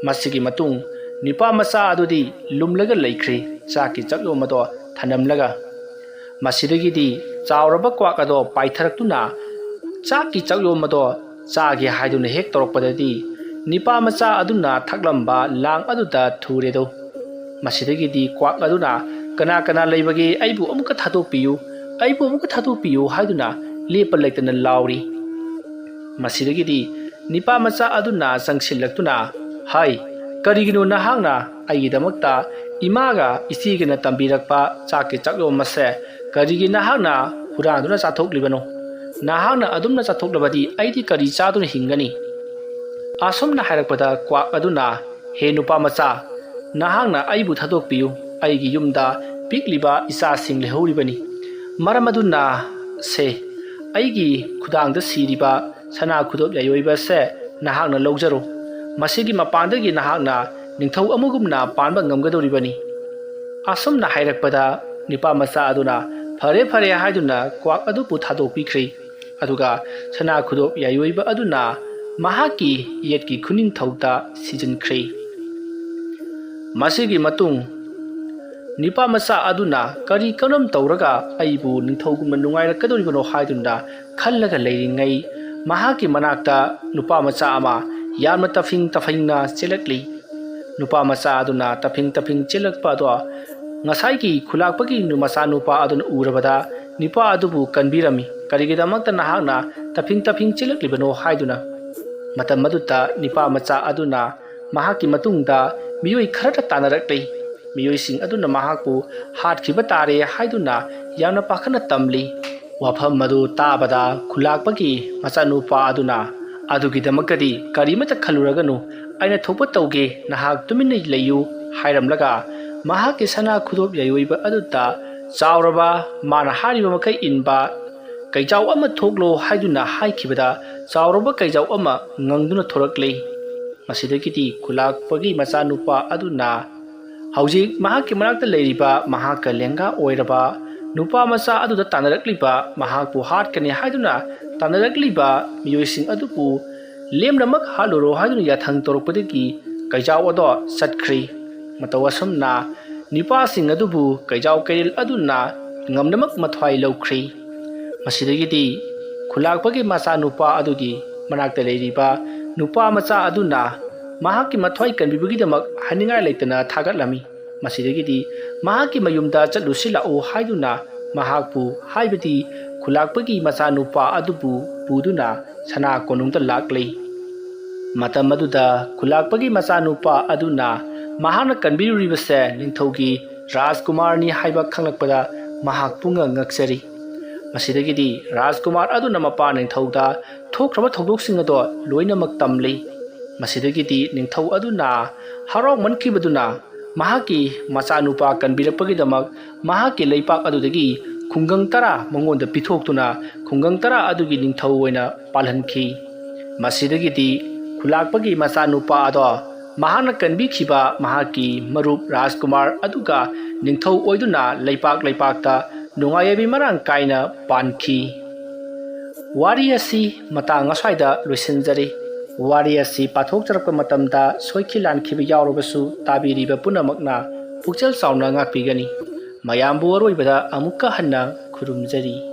ꯃꯁꯤꯒꯤ ꯃꯇꯨꯡ ꯅꯤꯄꯥ ꯃꯆꯥ ꯑꯗꯨꯗꯤ ꯂꯨꯝꯂꯒ ꯂꯩꯈ꯭ꯔꯦ, ꯆꯥꯛꯀꯤ ꯆꯥꯛꯌꯣꯝ ꯑꯗꯣ ꯊꯅꯝꯂꯒ꯫ ꯃꯁꯤꯗꯒꯤꯗꯤ ꯆꯥꯎꯔꯕ ꯀ꯭ꯋꯥꯛ ꯑꯗꯣ ꯄꯥꯏꯊꯔꯛꯇꯨꯅ ꯆꯥꯛꯀꯤ ꯆꯥꯛꯌꯣꯝ ꯑꯗꯣ ꯆꯥꯒꯦ ꯍꯥꯏꯗꯨꯅ ꯍꯦꯛ ꯇꯧꯔꯛꯄꯗꯗꯤ ꯅꯤꯄꯥ ꯃꯆꯥ ꯑꯗꯨꯅ ꯊꯛꯂꯝꯕ ꯂꯥꯡ ꯑꯗꯨꯗ ꯊꯨꯔꯦꯗꯣ꯫ ꯃꯁꯤꯗꯒꯤꯗꯤ ꯀ꯭ꯋꯥꯛ ꯑꯗꯨꯅ, "ꯀꯅꯥ ꯀꯅꯥ ꯂꯩꯕꯒꯦ? ꯑꯩꯕꯨ ꯑꯃꯨꯛꯀ ꯊꯥꯗꯣꯛꯄꯤꯌꯨ, ꯑꯩꯕꯨ ꯑꯃꯨꯛꯀ ꯊꯥꯗꯣꯛꯄꯤꯌꯨ" ꯍꯥꯏꯗꯨꯅ ꯂꯦꯞꯄ ꯂꯩꯇꯅ ꯂꯥꯎꯔꯤ꯫ ꯃꯁꯤꯗꯒꯤꯗꯤ ꯅꯤꯄꯥ ꯃꯆꯥ ꯑꯗꯨꯅ ꯆꯪꯁꯤꯜꯂꯛꯇꯨꯅ, "ꯍꯥꯏ, ꯀꯔꯤꯒꯤꯅꯣ ꯅꯍꯥꯛꯅ ꯑꯩꯒꯤꯗꯃꯛꯇ ꯏꯃꯥꯒ ꯏꯆꯦꯒꯅ ꯇꯝꯕꯤꯔꯛꯄ ꯆꯥꯛꯀꯤ ꯆꯥꯛꯂꯣꯝ ꯑꯁꯦ ꯀꯔꯤꯒꯤ ꯅꯍꯥꯛꯅ ꯍꯨꯔꯥꯟꯗꯨꯅ ꯆꯥꯊꯣꯛꯂꯤꯕꯅꯣ? ꯅꯍꯥꯛꯅ ꯑꯗꯨꯝꯅ ꯆꯥꯊꯣꯛꯂꯕꯗꯤ ꯑꯩꯗꯤ ꯀꯔꯤ ꯆꯥꯗꯨꯅ ꯍꯤꯡꯒꯅꯤ?" ꯑꯁꯨꯝꯅ ꯍꯥꯏꯔꯛꯄꯗ ꯀ꯭ꯋꯥꯛ ꯑꯗꯨꯅ, "ꯍꯦ ꯅꯨꯄꯥ ꯃꯆꯥ, ꯅꯍꯥꯛꯅ ꯑꯩꯕꯨ ꯊꯥꯗꯣꯛꯄꯤꯌꯨ꯫ ꯑꯩꯒꯤ ꯌꯨꯝꯗ ꯄꯤꯛꯂꯤꯕ ꯏꯆꯥꯁꯤꯡ ꯂꯩꯍꯧꯔꯤꯕꯅꯤ꯫ ꯃꯔꯝ ꯑꯗꯨꯅ ꯁꯦ, ꯑꯩꯒꯤ ꯈꯨꯗꯥꯡꯗ ꯁꯤꯔꯤꯕ ꯁꯅꯥ ꯈꯨꯗꯣꯞ ꯌꯥꯏꯑꯣꯏꯕ ꯑꯁꯦ ꯅꯍꯥꯛꯅ ꯂꯧꯖꯔꯣ꯫ ꯃꯁꯤꯒꯤ ꯃꯄꯥꯟꯗꯒꯤ ꯅꯍꯥꯛꯅ ꯅꯤꯡꯊꯧ ꯑꯃꯒꯨꯝꯅ ꯄꯥꯟꯕ ꯉꯝꯒꯗꯧꯔꯤꯕꯅꯤ꯫" ꯑꯁꯨꯝꯅ ꯍꯥꯏꯔꯛꯄꯗ ꯅꯨꯄꯥ ꯃꯆꯥ ꯑꯗꯨꯅ "ꯐꯔꯦ, ꯐꯔꯦ" ꯍꯥꯏꯗꯨꯅ ꯀ꯭ꯋꯥꯛ ꯑꯗꯨꯕꯨ ꯊꯥꯗꯣꯛꯄꯤꯈ꯭ꯔꯦ꯫ ꯑꯗꯨꯒ ꯁꯅꯥ ꯈꯨꯗꯣꯞ ꯌꯥꯏꯑꯣꯏꯕ ꯑꯗꯨꯅ ꯃꯍꯥꯛꯀꯤ ꯌꯦꯠꯀꯤ ꯈꯨꯅꯤꯡꯊꯧꯗ ꯁꯤꯖꯤꯟꯈ꯭ꯔꯦ꯫ ꯃꯁꯤꯒꯤ ꯃꯇꯨꯡ ꯅꯨꯄꯥ ꯃꯆꯥ ꯑꯗꯨꯅ ꯀꯔꯤ ꯀꯔꯝ ꯇꯧꯔꯒ ꯑꯩꯕꯨ ꯅꯤꯡꯊꯧꯒꯨꯝꯅ ꯅꯨꯡꯉꯥꯏꯔꯛꯀꯗꯧꯔꯤꯕꯅꯣ ꯍꯥꯏꯗꯨꯅ ꯈꯜꯂꯒ ꯂꯩꯔꯤꯉꯩ, ꯃꯍꯥꯛꯀꯤ ꯃꯅꯥꯛꯇ ꯅꯨꯄꯥ ꯃꯆꯥ ꯑꯃ ꯌꯥꯝꯅ ꯇꯐꯤꯡ ꯇꯐꯤꯡꯅ ꯆꯦꯜꯂꯛꯂꯤ꯫ ꯅꯨꯄꯥ ꯃꯆꯥ ꯑꯗꯨꯅ ꯇꯐꯤꯡ ꯇꯐꯤꯡ ꯆꯦꯜꯂꯛꯄ ꯑꯗꯣ ꯉꯁꯥꯏꯒꯤ ꯈꯨꯂꯥꯛꯄꯒꯤ ꯅꯨ-, ꯃꯆꯥꯅꯨꯄꯥ ꯑꯗꯨꯅ ꯎꯔꯕꯗ ꯅꯨꯄꯥ ꯑꯗꯨꯕꯨ ꯀꯟꯕꯤꯔꯝꯃꯤ꯫ "ꯀꯔꯤꯒꯤꯗꯃꯛꯇ ꯅꯍꯥꯛꯅ ꯇꯐꯤꯡ ꯇꯐꯤꯡ ꯆꯦꯜꯂꯛꯂꯤꯕꯅꯣ?" ꯍꯥꯏꯗꯨꯅ꯫ ꯃꯇꯝ ꯑꯗꯨꯗ ꯅꯨꯄꯥ ꯃꯆꯥ ꯑꯗꯨꯅ ꯃꯍꯥꯛꯀꯤ ꯃꯇꯨꯡꯗ ꯃꯤꯑꯣꯏ ꯈꯔꯇ ꯇꯥꯟꯅꯔꯛꯂꯤ꯫ ꯃꯤꯑꯣꯏꯁꯤꯡ ꯑꯗꯨꯅ ꯃꯍꯥꯛꯄꯨ ꯍꯥꯠꯈꯤꯕ ꯇꯥꯔꯦ ꯍꯥꯏꯗꯨꯅ ꯌꯥꯝꯅ ꯄꯥꯈꯠꯅ ꯇꯝꯂꯤ꯫ ꯋꯥꯐꯝ ꯑꯗꯨ ꯇꯥꯕꯗ ꯈꯨꯂꯥꯛꯄꯒꯤ ꯃꯆꯥꯅꯨꯄꯥ ꯑꯗꯨꯅ, "ꯑꯗꯨꯒꯤꯗꯃꯛꯇꯗꯤ ꯀꯔꯤꯃꯠꯇ ꯈꯜꯂꯨꯔꯒꯅꯨ, ꯑꯩꯅ ꯊꯣꯛꯄ ꯇꯧꯒꯦ, ꯅꯍꯥꯛ ꯇꯨꯃꯤꯟꯅ ꯂꯩꯌꯨ" ꯍꯥꯏꯔꯝꯂꯒ ꯃꯍꯥꯛꯀꯤ ꯁꯅꯥ ꯈꯨꯗꯣꯞ ꯌꯥꯏꯑꯣꯏꯕ ꯑꯗꯨꯗ ꯆꯥꯎꯔꯕ, ꯃꯥꯅ ꯍꯥꯏꯔꯤꯕ ꯃꯈꯩ ꯏꯟꯕ ꯀꯩꯖꯥꯎ ꯑꯃ ꯊꯣꯛꯂꯣ ꯍꯥꯏꯗꯨꯅ ꯍꯥꯏꯈꯤꯕꯗ ꯆꯥꯎꯔꯕ ꯀꯩꯖꯥꯎ ꯑꯃ ꯉꯪꯗꯨꯅ ꯊꯣꯔꯛꯂꯤ꯫ ꯃꯁꯤꯗꯒꯤꯗꯤ ꯈꯨꯂꯥꯛꯄꯒꯤ ꯃꯆꯥꯅꯨꯄꯥ ꯑꯗꯨꯅ ꯍꯧꯖꯤꯛ ꯃꯍꯥꯛꯀꯤ ꯃꯅꯥꯛꯇ ꯂꯩꯔꯤꯕ ꯃꯍꯥꯛꯀ ꯂꯦꯡꯒꯥ ꯑꯣꯏꯔꯕ ꯅꯨꯄꯥ ꯃꯆꯥ ꯑꯗꯨꯗ ꯇꯥꯟꯅꯔꯛꯂꯤꯕ ꯃꯍꯥꯛꯄꯨ ꯍꯥꯠꯀꯅꯤ ꯍꯥꯏꯗꯨꯅ ꯇꯥꯟꯅꯔꯛꯂꯤꯕ ꯃꯤꯑꯣꯏꯁꯤꯡ ꯑꯗꯨꯕꯨ ꯂꯦꯝꯅꯃꯛ ꯍꯥꯠꯂꯨꯔꯣ ꯍꯥꯏꯗꯨꯅ ꯌꯥꯊꯪ ꯇꯧꯔꯛꯄꯗꯒꯤ ꯀꯩꯖꯥꯎ ꯑꯗꯣ ꯆꯠꯈ꯭ꯔꯤ꯫ ꯃꯇꯧ ꯑꯁꯨꯝꯅ ꯅꯨꯄꯥꯁꯤꯡ ꯑꯗꯨꯕꯨ ꯀꯩꯖꯥꯎ ꯀꯩꯔꯦꯜ ꯑꯗꯨꯅ ꯉꯝꯅꯃꯛ ꯃꯊ꯭ꯋꯥꯏ ꯂꯧꯈ꯭ꯔꯤ꯫ ꯃꯁꯤꯗꯒꯤꯗꯤ ꯈꯨꯂꯥꯛꯄꯒꯤ ꯃꯆꯥꯅꯨꯄꯥ ꯑꯗꯨꯒꯤ ꯃꯅꯥꯛꯇ ꯂꯩꯔꯤꯕ ꯅꯨꯄꯥ ꯃꯆꯥ ꯑꯗꯨꯅ ꯃꯍꯥꯛꯀꯤ ꯃꯊ꯭ꯋꯥꯏ ꯀꯟꯕꯤꯕꯒꯤꯗꯃꯛ ꯍꯥꯏꯅꯤꯡꯉꯥꯏ ꯂꯩꯇꯅ ꯊꯥꯒꯠꯂꯝꯃꯤ꯫ ꯃꯁꯤꯗꯒꯤꯗꯤ ꯃꯍꯥꯛꯀꯤ ꯃꯌꯨꯝꯗ ꯆꯠꯂꯨꯁꯤ ꯂꯥꯛꯎ ꯍꯥꯏꯗꯨꯅ ꯃꯍꯥꯛꯄꯨ, ꯍꯥꯏꯕꯗꯤ ꯈꯨꯂꯥꯛꯄꯒꯤ ꯃꯆꯥꯅꯨꯄꯥ ꯑꯗꯨꯕꯨ ꯄꯨꯗꯨꯅ ꯁꯅꯥ ꯀꯣꯅꯨꯡꯗ ꯂꯥꯛꯂꯤ꯫ ꯃꯇꯝ ꯑꯗꯨꯗ ꯈꯨꯂꯥꯛꯄꯒꯤ ꯃꯆꯥꯅꯨꯄꯥ ꯑꯗꯨꯅ ꯃꯍꯥꯛꯅ ꯀꯟꯕꯤꯔꯨꯔꯤꯕꯁꯦ ꯅꯤꯡꯊꯧꯒꯤ ꯔꯥꯖꯀꯨꯃꯥꯔꯅꯤ ꯍꯥꯏꯕ ꯈꯪꯂꯛꯄꯗ ꯃꯍꯥꯛ ꯄꯨꯡꯉꯛ ꯉꯛꯆꯔꯤ꯫ ꯃꯁꯤꯗꯒꯤꯗꯤ ꯔꯥꯖꯀꯨꯃꯥꯔ ꯑꯗꯨꯅ ꯃꯄꯥ ꯅꯤꯡꯊꯧꯗ ꯊꯣꯛꯈ꯭ꯔꯕ ꯊꯧꯗꯣꯛꯁꯤꯡ ꯑꯗꯣ ꯂꯣꯏꯅꯃꯛ ꯇꯝꯂꯤ꯫ ꯃꯁꯤꯗꯒꯤꯗꯤ ꯅꯤꯡꯊꯧ ꯑꯗꯨꯅ ꯍꯔꯥꯎꯃꯟꯈꯤꯕꯗꯨꯅ ꯃꯍꯥꯛꯀꯤ ꯃꯆꯥꯅꯨꯄꯥ ꯀꯟꯕꯤꯔꯛꯄꯒꯤꯗꯃꯛ ꯃꯍꯥꯛꯀꯤ ꯂꯩꯄꯥꯛ ꯑꯗꯨꯗꯒꯤ ꯈꯨꯡꯒꯪ ꯇꯔꯥ ꯃꯉꯣꯟꯗ ꯄꯤꯊꯣꯛꯇꯨꯅ ꯈꯨꯡꯒꯪ ꯇꯔꯥ ꯑꯗꯨꯒꯤ ꯅꯤꯡꯊꯧ ꯑꯣꯏꯅ ꯄꯥꯜꯍꯟꯈꯤ꯫ ꯃꯁꯤꯗꯒꯤꯗꯤ ꯈꯨꯂꯥꯛꯄꯒꯤ ꯃꯆꯥꯅꯨꯄꯥ ꯑꯗꯣ ꯃꯍꯥꯛꯅ ꯀꯟꯕꯤꯈꯤꯕ ꯃꯍꯥꯛꯀꯤ ꯃꯔꯨꯞ ꯔꯥꯖꯀꯨꯃꯥꯔ ꯑꯗꯨꯒ ꯅꯤꯡꯊꯧ ꯑꯣꯏꯗꯨꯅ ꯂꯩꯄꯥꯛ ꯂꯩꯄꯥꯛꯇ ꯅꯨꯡꯉꯥꯏ ꯌꯥꯏꯕꯤ ꯃꯔꯥꯡ ꯀꯥꯏꯅ ꯄꯥꯟꯈꯤ꯫ ꯋꯥꯔꯤ ꯑꯁꯤ ꯃꯇꯥꯡ ꯑꯁ꯭ꯋꯥꯏꯗ ꯂꯣꯏꯁꯤꯟꯖꯔꯤ꯫ ꯋꯥꯔꯤ ꯑꯁꯤ ꯄꯥꯊꯣꯛꯆꯔꯛꯄ ꯃꯇꯝꯗ ꯁꯣꯏꯈꯤ ꯂꯥꯟꯈꯤꯕ ꯌꯥꯎꯔꯕꯁꯨ ꯇꯥꯕꯤꯔꯤꯕ ꯄꯨꯝꯅꯃꯛꯅ ꯄꯨꯛꯆꯦꯜ ꯆꯥꯎꯅ ꯉꯥꯛꯄꯤꯒꯅꯤ꯫ ꯃꯌꯥꯝꯕꯨ ꯑꯔꯣꯏꯕꯗ ꯑꯃꯨꯛꯀ ꯍꯟꯅ ꯈꯨꯔꯨꯝꯖꯔꯤ꯫